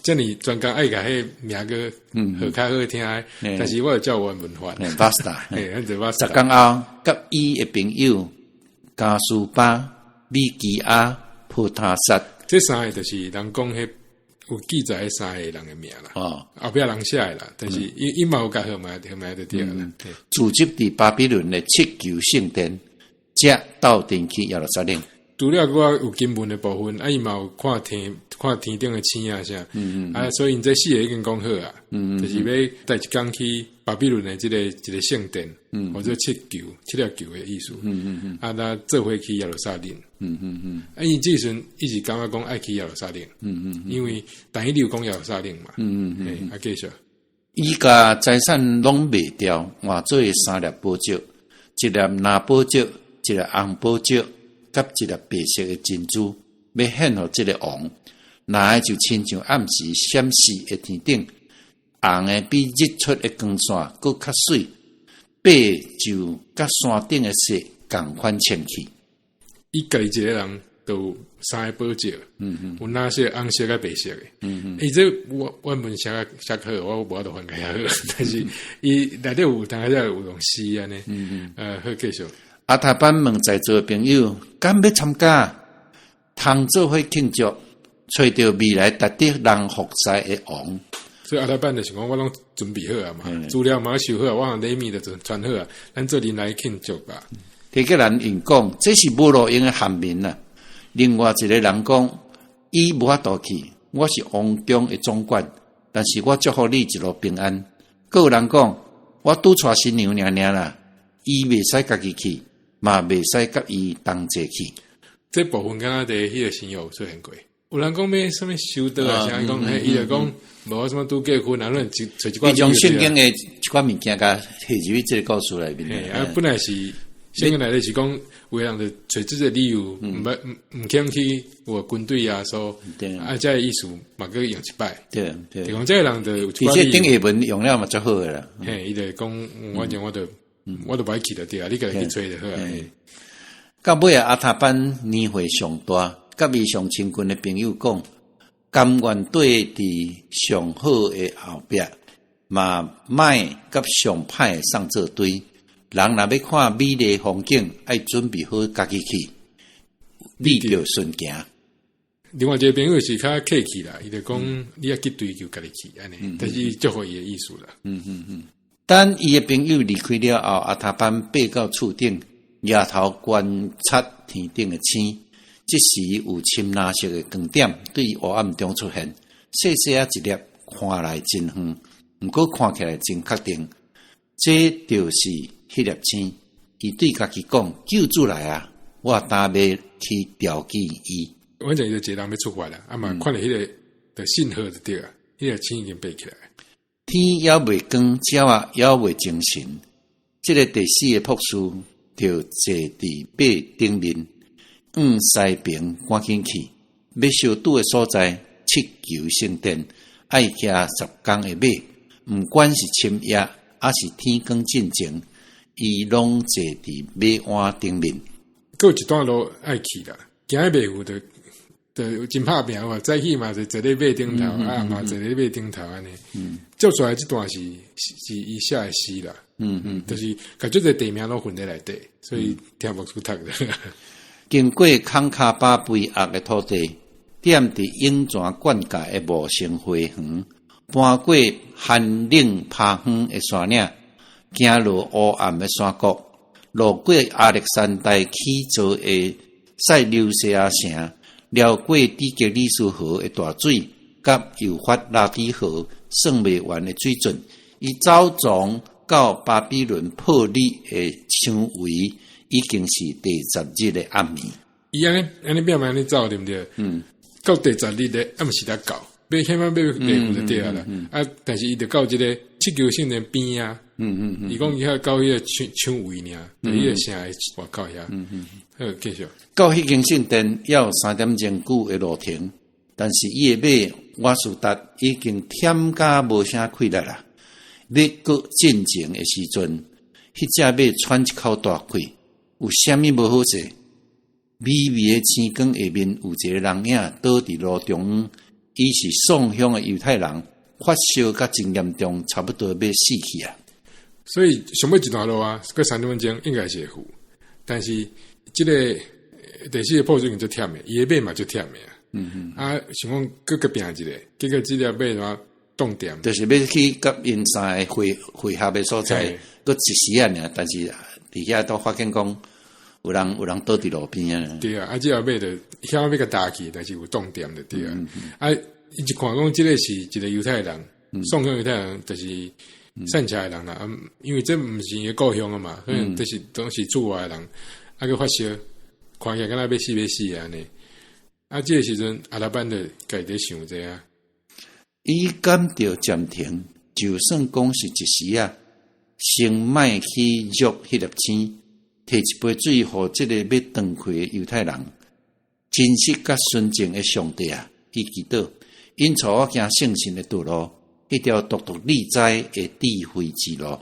怎遮爾專工愛共彼名閣號較好聽，但是我會照原文翻。瓦斯達，嘿，咱就瓦斯達。十工後，佮伊的朋友加斯巴、米基亞、普塔薩，這三个就是人講彼有記載彼三個人的名啦。後壁人寫的啦，但是伊伊嘛有共號碼號碼就對啦。組織佇巴比倫的七球聖殿，才鬥陣去耶路撒冷。除了閣有經文的部分，啊，伊嘛有看天看天頂的星啊啥，啊，所以𪜶這四个已經講好啊，就是欲帶一工去巴比倫的這个一个聖殿，或者七球七粒球的意思，啊，那做伙去耶路撒冷，啊，𪜶這時陣伊是感覺講愛去耶路撒冷，因為但以理有講耶路撒冷嘛，啊，繼續。伊共財產攏賣掉，換做三粒寶石，一粒藍寶石，一粒紅寶石，佮一粒白色的珍珠，欲獻予這个王。藍的就親像暗時閃爍的天頂，紅的比日出的光線閣較媠，白就佮山頂的雪仝款清氣。伊家己一个人就有三个寶石，有藍色、紅色佮白色的。伊這我原文寫寫好，我無法度翻較好，但是伊內底有當下有用詩按呢。好繼續。亞他班問在座的朋友，敢欲參加？通做伙慶祝，揣著未來值得人服侍的王。所以亞他班就是講，我攏準備好啊嘛，資料嘛收好啊，我禮物就傳好啊，咱做陣來慶祝吧。提格蘭因講，這是無路用的漢民啊。另外一个人講，伊無法度去，我是王宮的總管，但是我祝福你一路平安。閣有人講，我拄娶新娘爾爾啦，伊袂使家己去，嘛袂使佮伊同齊去。這部分敢若佇彼个新約有出現過。有人講欲啥物修道啊，啥講，伊就講無啥物拄結婚，然後找一寡。伊將聖經的一寡物件共提入去這个故事內面。啊，本來是聖經內底是講，有的人就揣這个理由，毋欲毋毋肯去有軍隊啊，所啊，這个意思嘛，閣用一擺。就講這个人就有一寡。而且頂下文用了嘛足好的啦。嘿，伊就講，反正我就無愛去就對啊，你家己去揣就好啊。到尾啊，亞他班年歲上大，佮伊上親近的朋友講，甘願綴佇上好的後壁，嘛莫佮上歹的送做堆。人若欲看美麗風景，愛準備好家己去，你著順行。另外一个朋友是較客氣啦，伊就講你愛去追求家己去按呢，但是祝福伊的意思啦。等伊的朋友離開了後，亞他班爬到厝頂，舉頭觀察天頂的星。這時有深藍色的光點對黑暗中出現，細細仔一粒，看來真遠，毋過看起來真確定，這就是彼粒星。伊對家己講：救主來啊！我今欲去朝見伊。反正伊就一个人欲出發啦，啊嘛看著彼个的信號就對啊，彼个星已經爬起來。天猶未光，鳥仔猶未精神。這个第四个博士就坐佇馬頂面，向西爿趕緊去，欲相拄的所在，七求聖殿，愛騎10工的馬，毋管是深夜，抑是天光進前，伊攏坐佇馬鞍頂面。閣有一段路愛去啦，行得袂赴就就真拍拚哇！早起嘛是坐咧馬頂頭，啊嘛坐咧馬頂頭按呢。接出來這段是是伊寫的詩啦。就是共足濟地名攏混佇內底，所以聽牧師讀的。經過孔卡巴肥沃的土地，踮佇湧泉灌溉的茂盛花園，搬過寒冷拋荒的山嶺，行落烏暗的山谷，路過亞歷山大起造的塞琉西亞城，繞過底格里斯河的大水，佮幼發拉底河算袂完的水準，伊走從到巴比倫破日的牆圍，已經是第十日的暗暝。伊按呢按呢變按呢走對毋對？到第十日的暗時才到，欲起碼欲袂赴就對啊啦。啊，但是伊就到這个七求聖殿邊啊。伊講伊遐到彼个牆牆圍爾，佇彼个城的外口遐。好，繼續。到彼間聖殿猶有3點鐘久的路程，但是伊的馬瓦斯達已經忝甲無啥氣力啦。欲閣進前的時陣，彼隻馬喘一口大氣，有啥物無好勢？微微的星光下面有一個人影倒佇路中央，伊是送香的猶太人，發燒甲真嚴重，差不多欲死去啊！所以上尾一段路啊，閣3點鐘應該是會赴，但是這个第四个破水已經足忝的，伊的馬嘛足忝的啊。啊，想講閣閣拚一下，結果這粒馬怎凍點？就是欲去佮𪜶三个會會合的所在，閣一時仔爾，但是佇遐都發現講有人有人倒佇路邊啊。對啊，啊，這粒馬就遐欲共踏去，但是有凍點就對啊。啊，伊一看講這个是一个猶太人，送香猶太人就是散車的人啦。啊，因為這毋是伊的故鄉啊嘛，所以就是攏是駐外的人，啊，閣發燒，看起來敢若欲死欲死按呢。啊，這个時陣亞達班就家己佇想這啊。伊感著暫停，就算講是一時仔，先莫去著彼粒星，提一杯水予這个欲斷氣的猶太人，真實佮純正的上帝啊！伊祈禱，𪜶帶我行聖神的道路，彼條獨獨你知的智慧之路。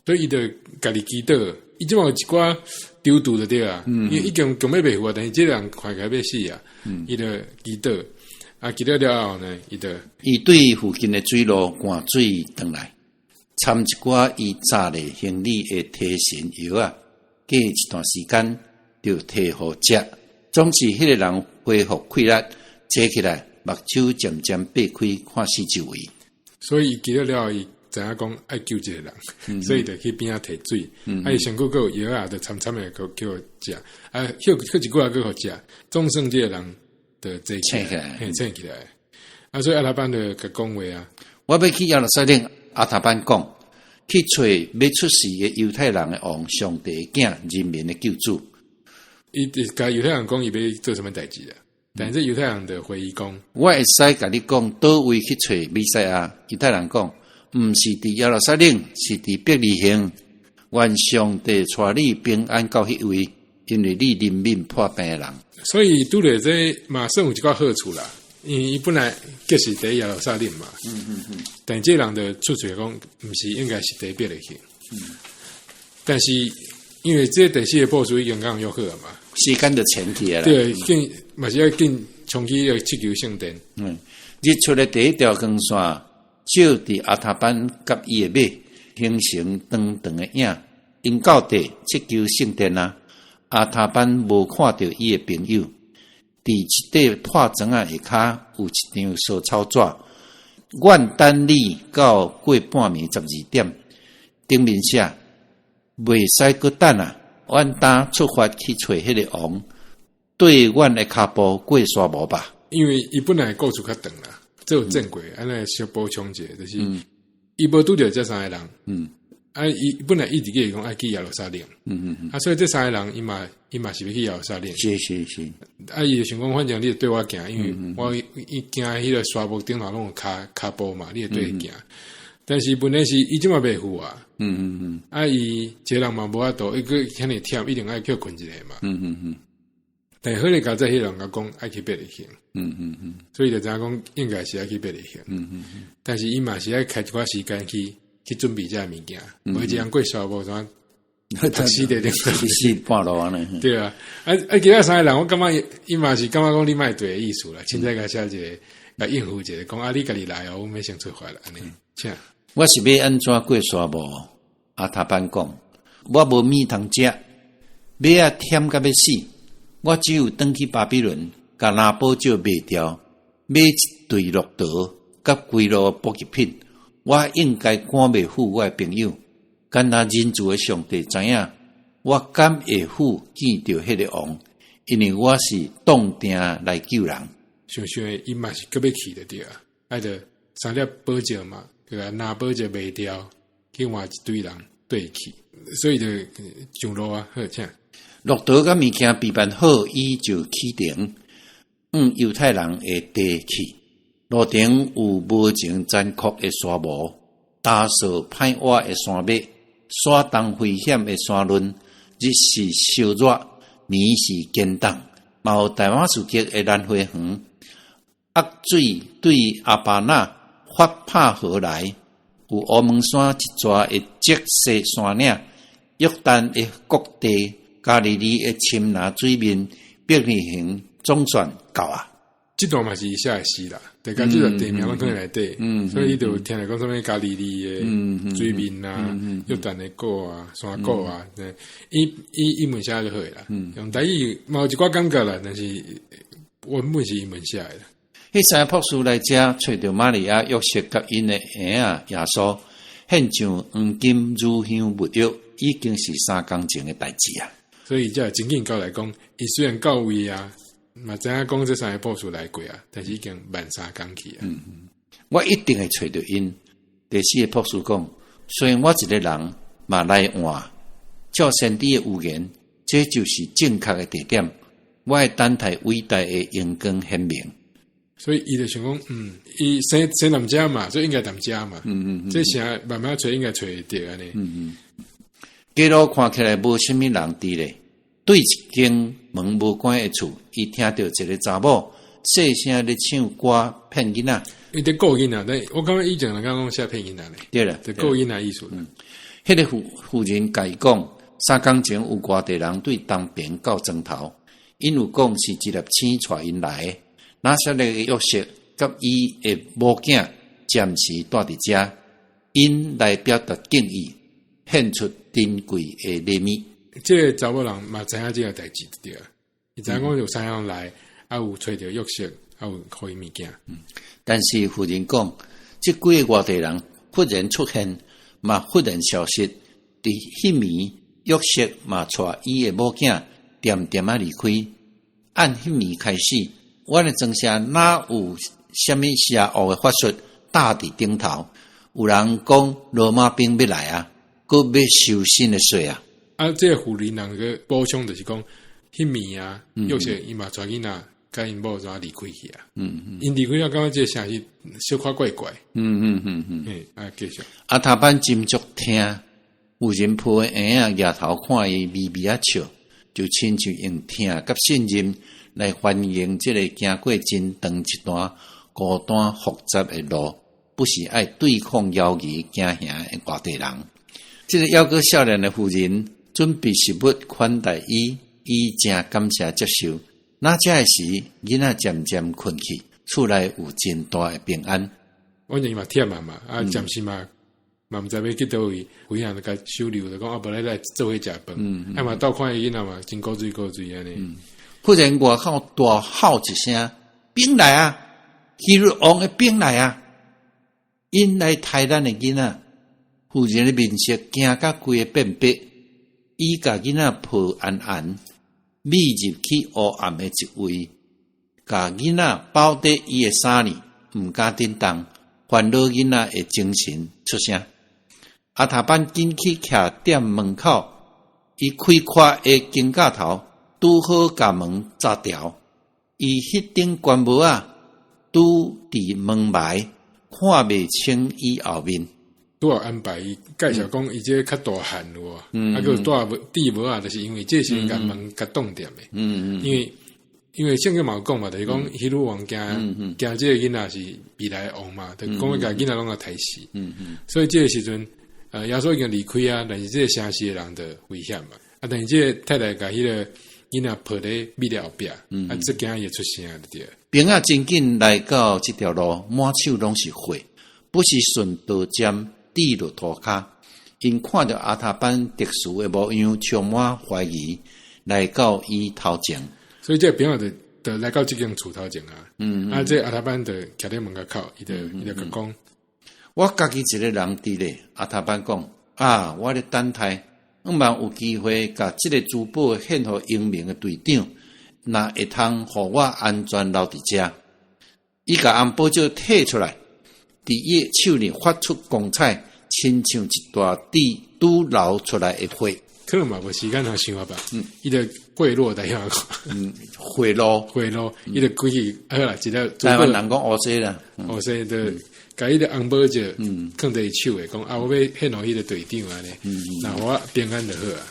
所以伊就家己祈禱，伊這擺有一寡丟拄就對啊，伊已經強欲袂赴啊，但是這个人看起來欲死啊，伊就祈禱。啊，祈禱了後呢，伊就伊對附近的水路灌水轉來，摻一寡伊紮咧行李的提神藥仔，過一段時間就提予食。總是彼个人恢復氣力，坐起來，目睭漸漸擘開，看四周圍。所以伊祈禱了後，伊知影講愛救這个人，所以就去邊仔提水。啊，伊身軀閣有藥仔，就摻摻的閣叫食。啊，歇歇一久仔閣予食，總算這个人就坐起來，嘿，醒起來。啊，所以亞達班就共講話啊。我欲去耶路撒冷，亞達班講，去揣欲出世的猶太人的王，上帝的囝，人民的救主。伊就共猶太人講，伊欲做啥物代誌啦？但是猶太人就回伊講，我會使共你講，佗位去揣彌賽亞？猶太人講，毋是佇耶路撒冷，是佇伯利恆。願上帝帶你平安到彼位，因為你憐憫破病的人。所以拄著這嘛算有一寡好處啦，因為伊本來就是佇耶路撒冷嘛。但這人就出喙講，毋是應該是佇伯利恆。但是因為這第四個布事已經講約好嘛，時間就前去啦。對，緊嘛是愛緊衝去彼個七求聖殿。日出的第一條光線，照佇亞達班佮伊的馬，形成長長的影。𪜶到達七求聖殿啊，亞達班無看著伊的朋友。佇一塊破磚仔下跤有一張莎草紙，阮等你到過半暝12點。頂面寫袂使閣等啊！阮今出發去揣彼个王，綴阮的跤步過沙漠吧。因為伊本來故事較長啦，這有見過，按呢小補充一下，就是伊無拄著這三个人。啊，伊本來伊自己講愛去耶路撒冷。啊，所以這三個人，伊嘛是欲去耶路撒冷。啊，伊就想講，反正你會綴我行，因為我伊行彼个沙漠頂頭攏有跤跤步嘛，你會綴行。但是問題是伊這馬袂赴啊。啊，伊一個人嘛無法度，伊閣遐爾忝，一定愛歇睏一下嘛。但是好咧，較早彼人共講愛去伯利恆。所以就知影講應該是愛去伯利恆。但是伊嘛是愛開一寡時間去準備這个物件，無一人過沙漠怎讀死佇頂死半路按呢。對啊，啊啊！其他三個人，我感覺伊嘛是感覺講你莫對的意思啦，凊彩共寫一個，共應付一下，講啊，你家己來哦，阮欲先出發啦，按呢，請。我是欲按怎過沙漠？阿塔班講，我無物通食，馬仔忝甲欲死，我只有轉去巴比倫，共藍寶石賣掉，買一隊駱駝佮幾籮補給品。我應該趕袂赴我的朋友。敢若仁慈的上帝知影，我敢會赴見著彼个王，因為我是當定來救人。想想的，伊嘛是閣欲去就對啊，啊著三粒寶石嘛，共藍寶石賣掉，去換一堆人綴去，所以就上路啊，好請。駱駝佮物件備辦好，伊就啟程，往猶太人的地去。路程有無情殘酷的沙漠，焦燥歹倚的山脈。徙動危險的山崙，日是燒熱，暝是乾凍，嘛有大馬士革的蘭花園。惡水對阿巴那法帕河來，有烏蒙山一逝的窄細山嶺，約旦的谷地，加利利的深藍水面，伯利恆總算到啊！這段嘛是伊寫的詩啦，大家這段地名攏囥佇內底，所以伊就有聽來講啥物加利利的水面啊，約旦的谷啊，山谷啊，伊伊英文寫就好啦。用台語嘛有一寡感覺啦，但是原本是英文寫的啦。彼三个博士來遮，揣著瑪利亞、約瑟佮𪜶的嬰仔耶穌，獻上黃金、乳香、沒藥，已經是3工前的代誌啊。所以這真緊到來講，伊雖然到位啊。嘛知影講這三個博士來過啊，但是已經慢三工去啊。我一定會揣著𪜶。第四个博士講，雖然我一个人嘛來換，照先知的預言，這就是正確的地點。我會等待偉大的榮光顯明。所以伊就想講，伊生生踮遮嘛，所以應該踮遮嘛。這城慢慢揣應該揣會著按呢。街路看起來無啥物人佇咧。對一間門無關的厝，伊聽著一个查某細聲咧唱歌騙囡仔。伊佇顧囡仔，但我感覺以前人講攏寫騙囡仔咧。對啦，佇顧囡仔意思。彼个婦人共伊講，3工前有外地人對東爿到庄頭，𪜶有講是一粒星帶𪜶來的。拿撒勒的約瑟佮伊的某囝暫時蹛佇遮，𪜶來表達敬意，獻出珍貴的禮物。這个查某人嘛知影這个代誌對啊，伊知影講有三樣來，啊有揣著約瑟，啊有予伊物件。但是婦人講，這幾个外地人忽然出現，嘛忽然消失。佇彼暝，約瑟嘛帶伊的某囝恬恬仔離開。按彼暝開始，阮的莊舍哪有啥物邪惡的法術搭佇頂頭？有人講羅馬兵欲來啊，閣欲收新的稅啊。啊，這个婦人人閣補充就是講，彼暝啊，約瑟伊嘛帶囡仔，佮𪜶某怎離開去啊？𪜶離開了，感覺這個城市小可怪怪。嘿，啊，繼續。阿塔班斟酌聽，婦人抱的嬰仔舉頭看伊微微仔笑，就親像用疼佮信任來歡迎這个經過真長一段孤單複雜的路，不是愛對抗妖異驚嚇的外地人。這个猶閣少年的婦人準備食物款待伊，伊誠感謝接受。那這个時，囡仔漸漸睏去，厝內有真大的平安。反正伊嘛忝啊嘛，啊，暫時嘛嘛毋知欲去佗位，婦人就共收留，就講啊，無來來做伙食飯。啊嘛鬥看伊囡仔嘛，真古錐古錐按呢。忽然外口大吼一聲：兵來啊！希律王的兵來啊！𪜶來刣咱的囡仔，婦人的面色驚甲規个變白。伊共囡仔抱安安，覕入去黑暗的一位，共囡仔包佇伊的衫裡，毋敢振動，煩惱囡仔的精神出聲。阿塔班緊去徛踮門口，伊開闊的肩胛頭拄好共門閘牢。伊彼頂懸帽仔拄佇門壩，看袂清伊後面。拄好安排伊介紹講，伊這個較大漢有無？啊，閣有帶戴帽仔，就是因為這個時陣共門共擋踮的。因為聖經嘛有講嘛，就是講希律王驚驚這個囡仔是未來王嘛，就講欲共囡仔攏共刣死。所以這個時陣，耶穌已經離開啊，但是這個城市的人就危險嘛。啊，但是這個太太共彼個囡仔抱佇覕咧後壁，啊，足驚伊會出聲就對。兵仔真緊來到這條路，滿手攏是血，不是順道針跌落塗跤。𪜶看著阿塔班特殊的模樣，充滿懷疑，來到伊頭前。所以這個兵仔就來到這間厝頭前啊。啊，這個阿塔班就徛佇門口，伊就共講：我家己一個人佇咧。阿塔班講：啊，我咧等待，向望有機會共這个珠寶獻予英明的隊長，若會通予我安全留佇遮。伊共紅寶石提出來，佇伊的手裡發出光彩，親像一大滴拄流出來的血。可能嘛無時間通想啊吧。伊就賄賂台灣賄賂，賄賂，伊就規氣好啦，一個台灣人講烏西啦，烏西就共彼个紅寶石囥佇伊手的，講啊，我欲獻予彼个隊長按呢，若予我平安就好啊。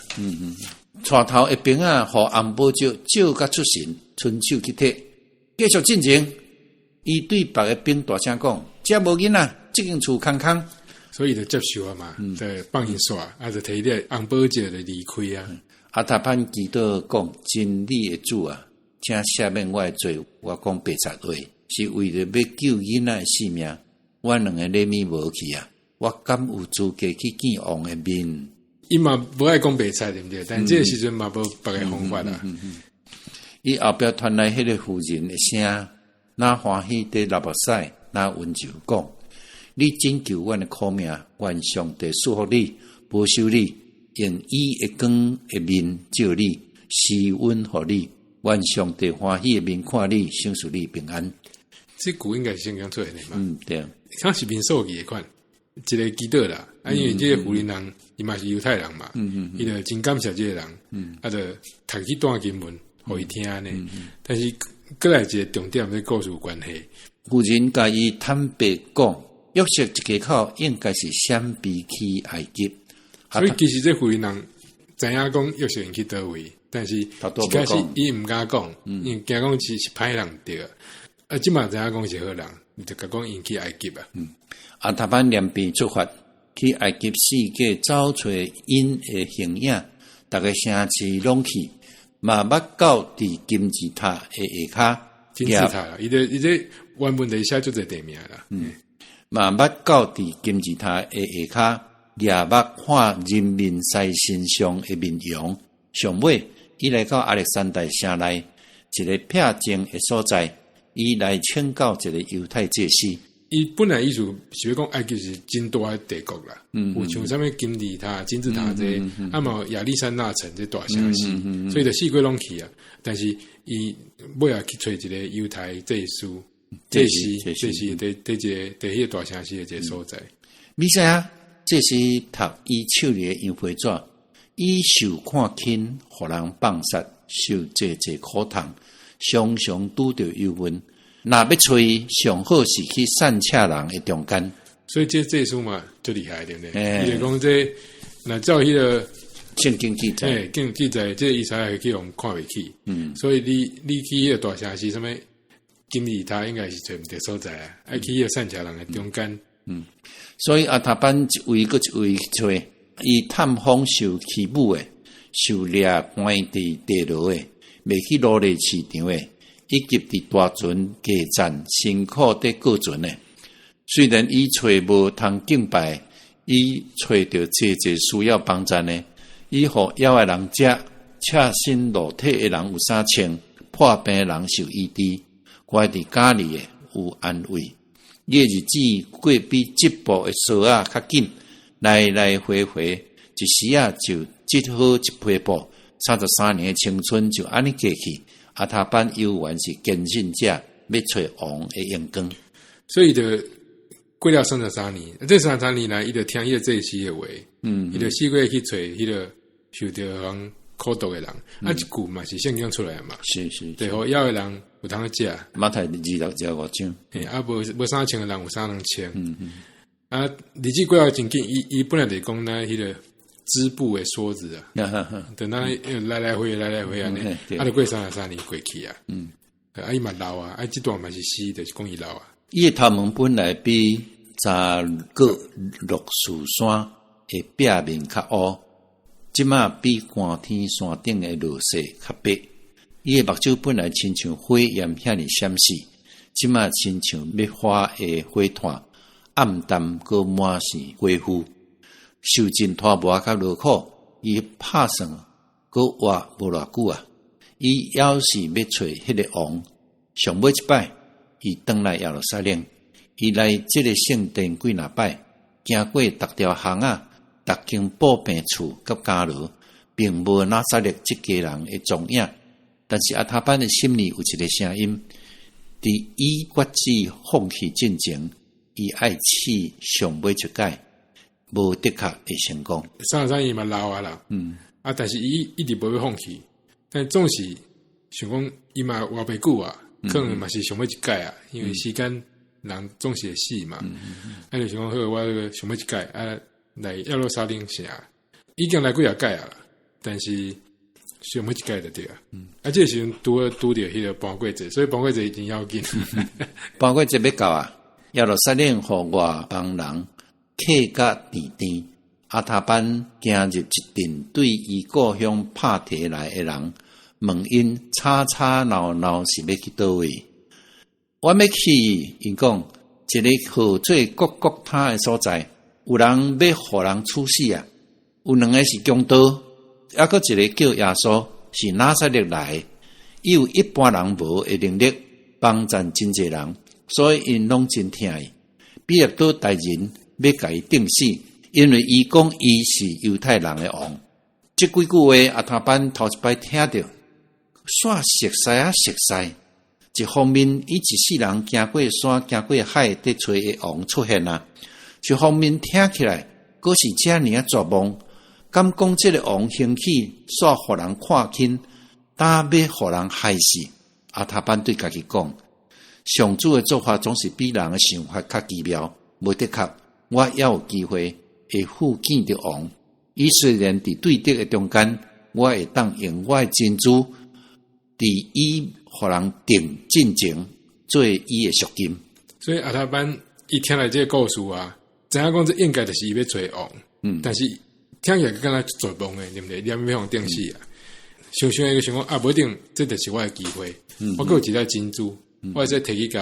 帶頭的兵仔，予紅寶石照甲出神，伸手去提，繼續進前。伊對別个兵大聲講：遮無囡仔，這間厝空空。所以就接受啊嘛，就放𪜶煞，啊就提彼个紅寶石就離開啊。阿塔班祈禱講：真理的主啊，請赦免我的罪，我講白賊話，是為著欲救囡仔的性命。我兩个禮物無去啊，我敢有資格去見王的面？伊嘛無愛講白賊對毋對？但這個時陣嘛無別个方法啊。伊後壁傳來彼个婦人的聲，若歡喜地流目屎，若溫柔講：你拯救阮的苦命，願上帝賜福你，保守你，用伊的光的面照你，施恩予你。願上帝歡喜的面看你，賞賜你平安。這句應該是聖經出來的嘛？嗯，對。像是民數記的款，一個祈禱啦。啊，因為這個婦人人，伊嘛是猶太人嘛，伊就真感謝這個人，啊，就讀這段經文予伊聽呢。但是閣來一個重點，這故事有關係。婦人共伊坦白講，約瑟一家口應該是閃避去埃及。所以其實這婦人人知影講約瑟𪜶去佗位，但是一開始伊毋敢講，因為驚講是歹人對。啊，這馬知影講是好人，伊就共講𪜶去埃及啊。阿塔班連便出發去埃及四界找揣𪜶的形影，逐个城市攏去，嘛捌到佇金字塔的下跤。金字塔啦，伊這原文裡寫足濟地名啦。嘛捌到佇金字塔的下跤，舉目看人面獅身上的面容。上尾，伊來到亞歷山大城內一个僻靜的所在，伊來請教一个猶太祭司。伊本來意思是欲講埃及是真大的帝國啦，有像啥物金字塔、金字塔這個，啊嘛有亞歷山大城這大城市，所以就四界攏去啊。但是伊尾仔去揣一个猶太祭司、祭司、祭司佇這個佇彼個大城市的一个所在。彌賽亞祭司讀伊手裡的羊皮紙，伊受看輕，予人放殺，受濟濟苦痛，常常拄著憂悶。若欲揣伊，上好是去散赤人的中間。所以這祭司嘛，足厲害，對毋對？伊就講這，若照彼个聖經記載，經記載，這以賽亞會去予看袂起。所以你去彼個大城市，啥物金字塔，應該是揣毋著所在啊，愛去彼個散赤人的中間。所以阿塔班一位閣一位去揣，伊探訪受欺侮的、受掠關佇地牢的、賣去奴隸市場的，以及佇大船過站辛苦佇過船的。雖然伊揣無通敬拜，伊揣著濟濟需要幫贊的，伊予枵的人食，赤身露體的人有衫穿，破病的人受醫治，關佇監裡的有安慰。伊的日子過比織布的梭仔較緊，來來回回一時仔就織好一批布。33年的青春就按呢過去。阿塔班猶原是堅信者，欲揣王的榮光。所以就過了三十三年，這三十三年來，伊就聽彼個祭司的話，伊就四界去揣彼个受著予苦毒的人。啊，這句嘛是聖經出來的嘛，對，予枵的人有通食。馬太26五章。嘿，啊，無衫穿的人有衫通穿。啊，日子過得真緊，伊本來就是講咱彼個織布的梭子啊，等咱來來回來來回按呢，啊，就過33年過去啊。啊，伊嘛老啊，啊，這段嘛是詩，就是講伊老啊。伊的頭毛本來比雜閣落樹山的壁面較烏，這馬比寒天山頂的落雪較白。伊的目睭本來親像火焰遐爾閃爍，這馬親像欲發的火炭，暗淡閣滿是灰霧。受盡拖磨佮勞苦，伊拍算閣活無偌久啊！伊猶是欲揣彼个王，上尾一擺，伊轉來耶路撒冷，伊來這个聖殿幾若擺，行過逐條巷仔，逐間布病厝佮監牢，並無拿撒勒這家人的蹤影。但是亞他班的心裡有一个聲音，佇伊決志放棄進前，伊愛試上尾一擺，無的確會成功。 33伊嘛老啊啦，啊，但是伊一直無欲放棄，但總是想講伊嘛活袂久啊，可能嘛是上尾一擺啊，因為時間人總是會死嘛。啊，就想講好，我這個上尾一擺啊，來耶路撒冷城，已經來幾仔擺啊，但是上尾一擺就對啊。啊，這個時陣拄好拄著彼個盤粿節，所以盤粿節真要緊。盤粿節欲到啊，耶路撒冷予外邦人客甲甜甜，亞他班行入一陣對伊故鄉帕提來的人，問𪜶吵吵鬧鬧是欲去佗位？我欲去，𪜶講一个號做各各他的所在，有人欲予人處死啊！有兩个是強盜，猶閣一个叫耶穌，是拿撒勒來的，伊有一般人無的能力幫贊真濟人，所以𪜶攏真疼伊。彼拉多大人欲共伊釘死，因為伊講伊是猶太人的王。這幾句話，亞他班頭一擺聽著，煞熟似啊熟似。一方面，伊一世人行過山行過海，佇揣的王出現啊；一方面聽起來，閣是遮爾仔絕望。敢講這个王興起，煞予人看輕，膽欲予人害死。亞他班對家己講：上主的做法總是比人的想法較奇妙。無的確，我猶有機會會復見著王。伊雖然佇對敵的中間，我會當用我的珍珠，佇伊予人釘進前做伊的贖金。所以亞他班伊聽來這个故事啊，知影講這應該就是伊欲揣王，但是聽起來敢若絕望的，對毋對？你欲予人釘死啊！想想伊就想講啊，無一定這就是我的機會，我閣有一粒珍珠，我會使提去共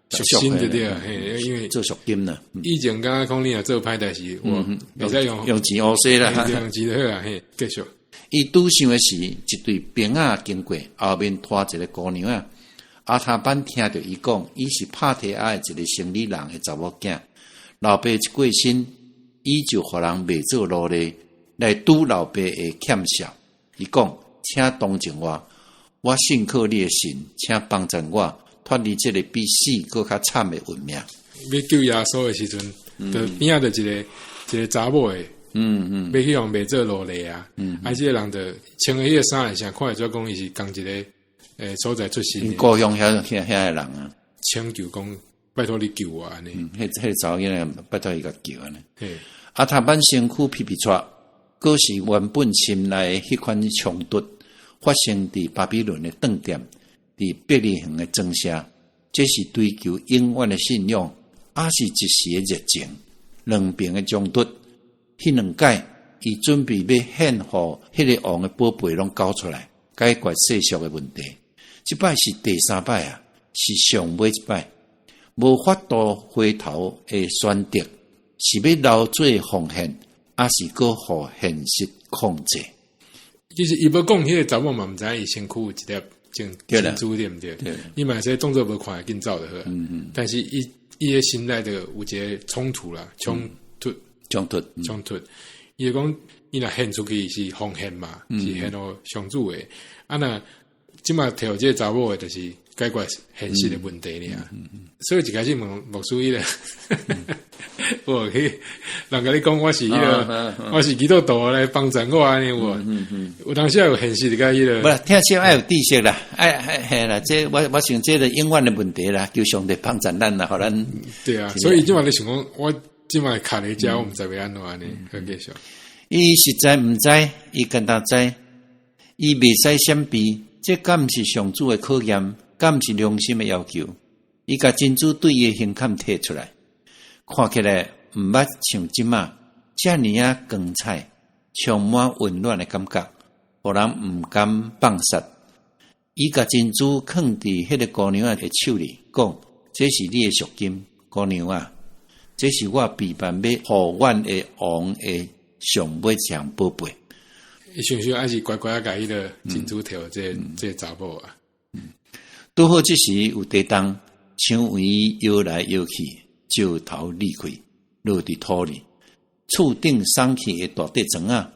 贖身就對啊，嘿，因為做贖金啦。以前敢若講你若做歹代誌，我會使用用錢烏洗啦，用錢就好啊，嘿，繼續。伊拄想的是一隊兵仔經過，後面拖一个姑娘仔。亞他班聽著伊講，伊是帕提亞的一个生理人的查某囝。老爸一過身，伊就予人賣做奴隸來拄老爸的欠債。伊講，請同情我，我信靠你的神，請幫助我脫離這个比死閣較慘的運命。欲救耶穌的時陣，就邊仔就一个一个查某的，欲去予賣做奴隸啊，啊，這个人就穿的彼个衫會啥，看會出講伊是仝一个所在出身。故鄉遐遐遐个人啊，請求講拜託你救我按呢。彼彼个查某囡仔拜託伊共救按呢。亞他班身軀皮皮掣，閣是原本心內彼款衝突發生佇巴比倫的當店，佇伯利恆的莊舍，這是追求永遠的信仰，抑是一時的熱情？兩邊的衝突，彼兩擺伊準備欲獻予彼个王的寶貝攏交出來，解決世俗的問題。這擺是第三擺啊，是上尾一擺，無法度回頭的選擇，是欲留做奉獻，抑是閣予現實控制？其實伊無講彼个查某嘛，毋知影伊身軀有一粒珍珠對毋對？伊嘛會使當做無看會緊走就好。但是伊伊的心內就有一个衝突啦，衝突，衝突，衝突。伊就講，伊若獻出去是奉獻嘛，是獻予上主的。啊若這馬提予這个查某的，就是解決現實的問題爾。所以一開始問牧師彼个，我去人共你講我是彼个，我是基督徒來幫助我按呢有無？有當時有現實共彼个。無啦，聽說愛有知識啦，愛愛嘿啦，這我我想這個永遠的問題啦，求上帝幫助咱啦，予咱。對啊，所以這馬咧想講，我這擺卡佇遮，我毋知欲按怎按呢，好繼續。伊實在毋知，伊敢若知，伊袂使閃避，這敢毋是上主的考驗，敢毋是良心的要求？伊共珍珠對伊的胸坎提出來，看起來毋捌像這馬遮爾仔光彩，充滿溫暖的感覺，予人毋甘放殺。伊共珍珠囥佇彼個姑娘仔的手裡，講：這是你的贖金，姑娘仔，這是我備辦欲予阮的王的上尾一項寶貝。伊想想還是乖乖仔共彼个珍珠提予這個查某啊。拄好這時有地動，牆圍搖來搖去，石頭裂開，落佇土裡。厝頂鬆去的大塊磚仔，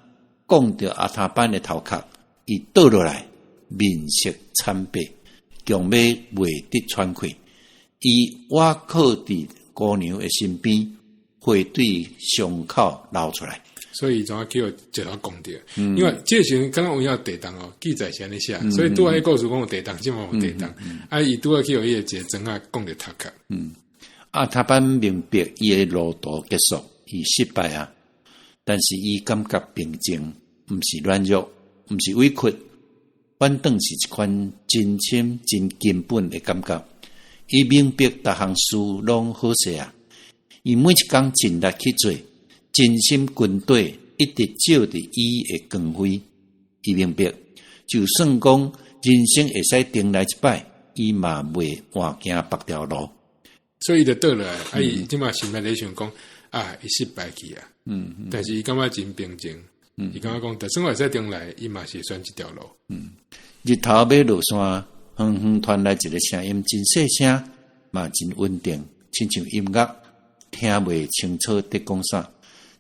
摃著阿他班的頭殼，伊倒落來，面色慘白，強欲袂得喘氣。伊倚靠佇姑娘的身邊，血對傷口流出來。所以怎啊去予石頭摃著？因為這個時陣敢若有影地動哦，記載是按呢寫，所以拄仔彼故事講有地動，這馬有地動。啊，伊拄仔去予彼個一個磚仔摃著頭殼。阿他班明白伊的路途結束，伊失敗啊，但是伊感覺平靜，毋是軟弱，毋是委屈，反轉是一款真深、真根本的感覺。伊明白逐項事攏好勢啊，伊每一工盡力去做，真心軍隊一直照佇伊的光輝。伊明白，就算講人生會使重來一擺，伊嘛袂換行別條路。所以伊就倒落來，啊！伊這馬心內咧想講啊，伊失敗去啊。但是伊感覺真平靜。伊感覺講，就算會使重來，伊嘛是選這條路。日頭欲落山，遠遠傳來一個聲音，真細聲，嘛真穩定，親像音樂，聽袂清楚佇講啥，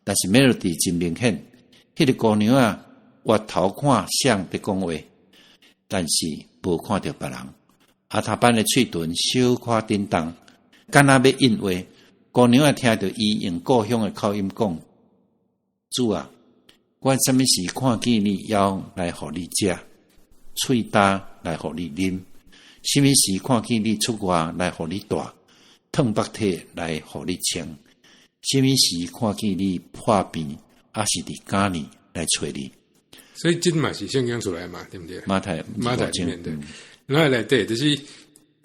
但是 melody 真明顯。彼個姑娘仔，回頭看誰佇講話，但是無看著別人。阿他班的喙唇小可振動，敢若欲應話。姑娘仔聽著伊用故鄉的口音講：主啊，我啥物時看見你枵來予你食，喙焦來予你啉？啥物時看見你出外來予你蹛，褪縛體來予你穿？啥物時看見你破病，抑是佇監裡來揣你？所以這嘛是聖經出來嘛，對毋對？馬太馬太裡面的，然後內底就是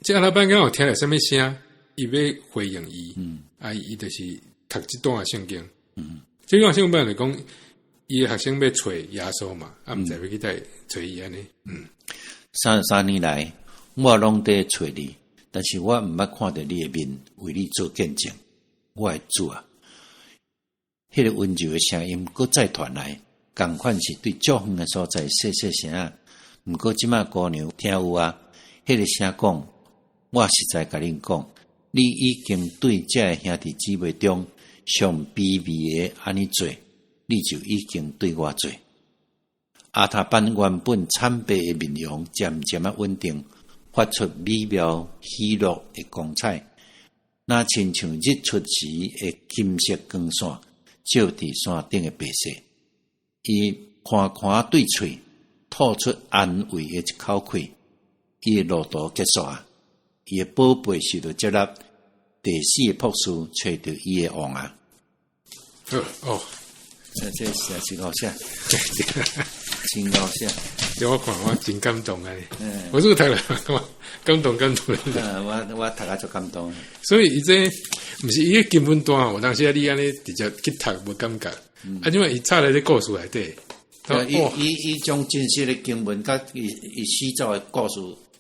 這阿他班敢有聽著啥物聲，伊欲回應伊，啊，伊就是讀這段聖經。這段聖經本來講，伊的學生欲揣耶穌嘛，啊，毋知欲去佗揣伊按呢。33年來，我攏佇揣你，但是我毋捌看著你的面，為你做見證。我的主啊，彼個溫柔的聲音閣再傳來，仝款是對足遠的所在細細聲仔。毋過這馬姑娘聽有啊，彼個聲講，我實在共恁講，你已經對這个兄弟姊妹中上卑微的按呢做，你就已經對我做。阿他班原本慘白的面容漸漸仔穩定，發出美妙喜樂的光彩，若親像日出時的金色光線，照佇山頂的白雪。伊寬寬對喙，吐出安慰的一口氣。伊的路途結束啊！伊的寶貝受著接納，第四个博士揣著伊的王啊！哦，這寫真好寫，真好寫。這我看我真感動啊！我這個讀了，感動感動。我讀甲足感動。所以伊這毋是伊個經文段，有當時啊，你按呢直接去讀無感覺。啊，因為伊插佇這故事內底，伊將真實的經文佮伊寫作的故事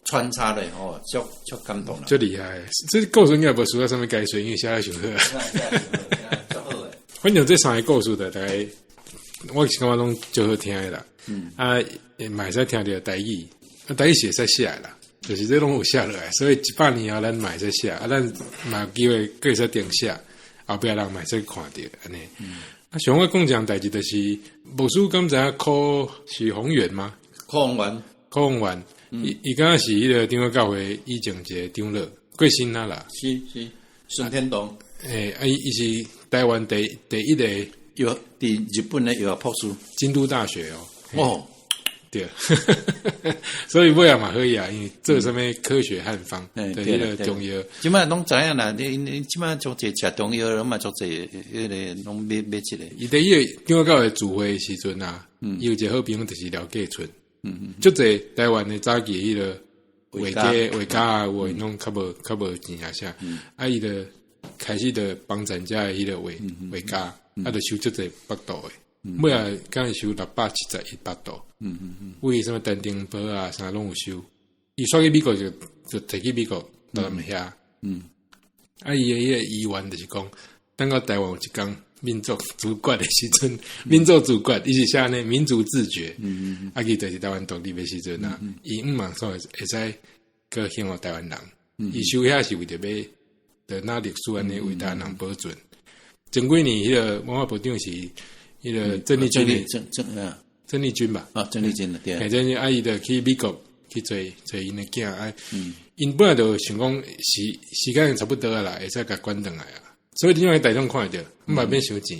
穿插咧，吼，足足感動啦。足厲害！這故事應該無需要啥物解說，因為寫得傷好。足好的。反正這三个故事的，大概我是感覺攏足好聽的啦。啊，嘛會使聽著台語，啊，台語是會使寫的啦，就是這攏有寫落來，所以100年後咱嘛會使寫，啊，咱嘛有機會閣會使重寫，後壁人嘛會使看著按呢。啊，像我講一項代誌，就是牧師敢知影柯是宏源嗎？柯宏源，柯宏源，伊敢若是彼个長老教會以前一個長老，過身啊啦。是是，孫天堂。欸，啊，伊是台灣第一個藥佇日本的藥學博士，京都大學哦。哦，對，所以尾仔嘛好呀，因為做啥物科學漢方，對彼個中藥。這擺攏知影啦，你這擺足濟食中藥，攏嘛足濟彼個攏買買這個。伊佇彼個長老教會聚會的時陣啊，伊有一個好朋友就是廖繼春，足濟台灣的早期彼個畫家畫家啊，有的攏較無錢啊啥，啊伊就開始就幫贊遮的彼個畫畫家，啊就收足濟腹肚的。尾仔敢是收671腹肚，為啥物陳澄波啊，啥攏有收。伊煞去美國就提去美國到咱遐。啊，伊的彼個遺願就是講，等到台灣有一工民族主權的時陣，民族主權，伊是寫按呢民族自決。啊，伊就是台灣獨立的時陣啊，伊向望說會使閣興予台灣人。伊收遐是為著欲，就若歷史按呢為台灣人保存。前幾年彼個文化部長是彼個鄭麗君，鄭鄭啊，鄭麗君吧？啊，鄭麗君對。鄭麗啊，伊就去美國去揣揣𪜶的囝啊，𪜶本來就想講時時間差不多啊啦，會使共管轉來啊。所以你佇台中看會著，嘛免傷錢。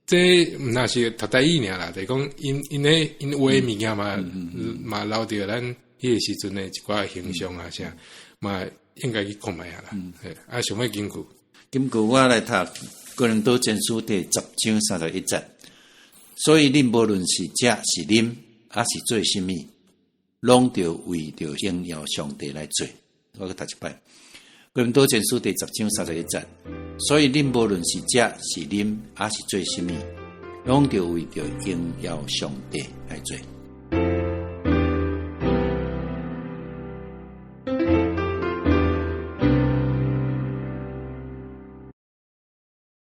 這毋若是讀台語爾啦，就是講𪜶𪜶咧𪜶畫的物件嘛，嘛留著咱彼個時陣的一寡形象啊啥，嘛應該去看覓啊啦。啊，想欲金句。金句我來讀《哥林多前書》第10章31節。所以恁無論是食是啉，抑是做啥物，攏著為著榮耀上帝來做。我閣讀一擺，《哥林多前書》第10章31節。所以恁無論是食是啉，抑是做啥物，攏著為著榮耀上帝來做。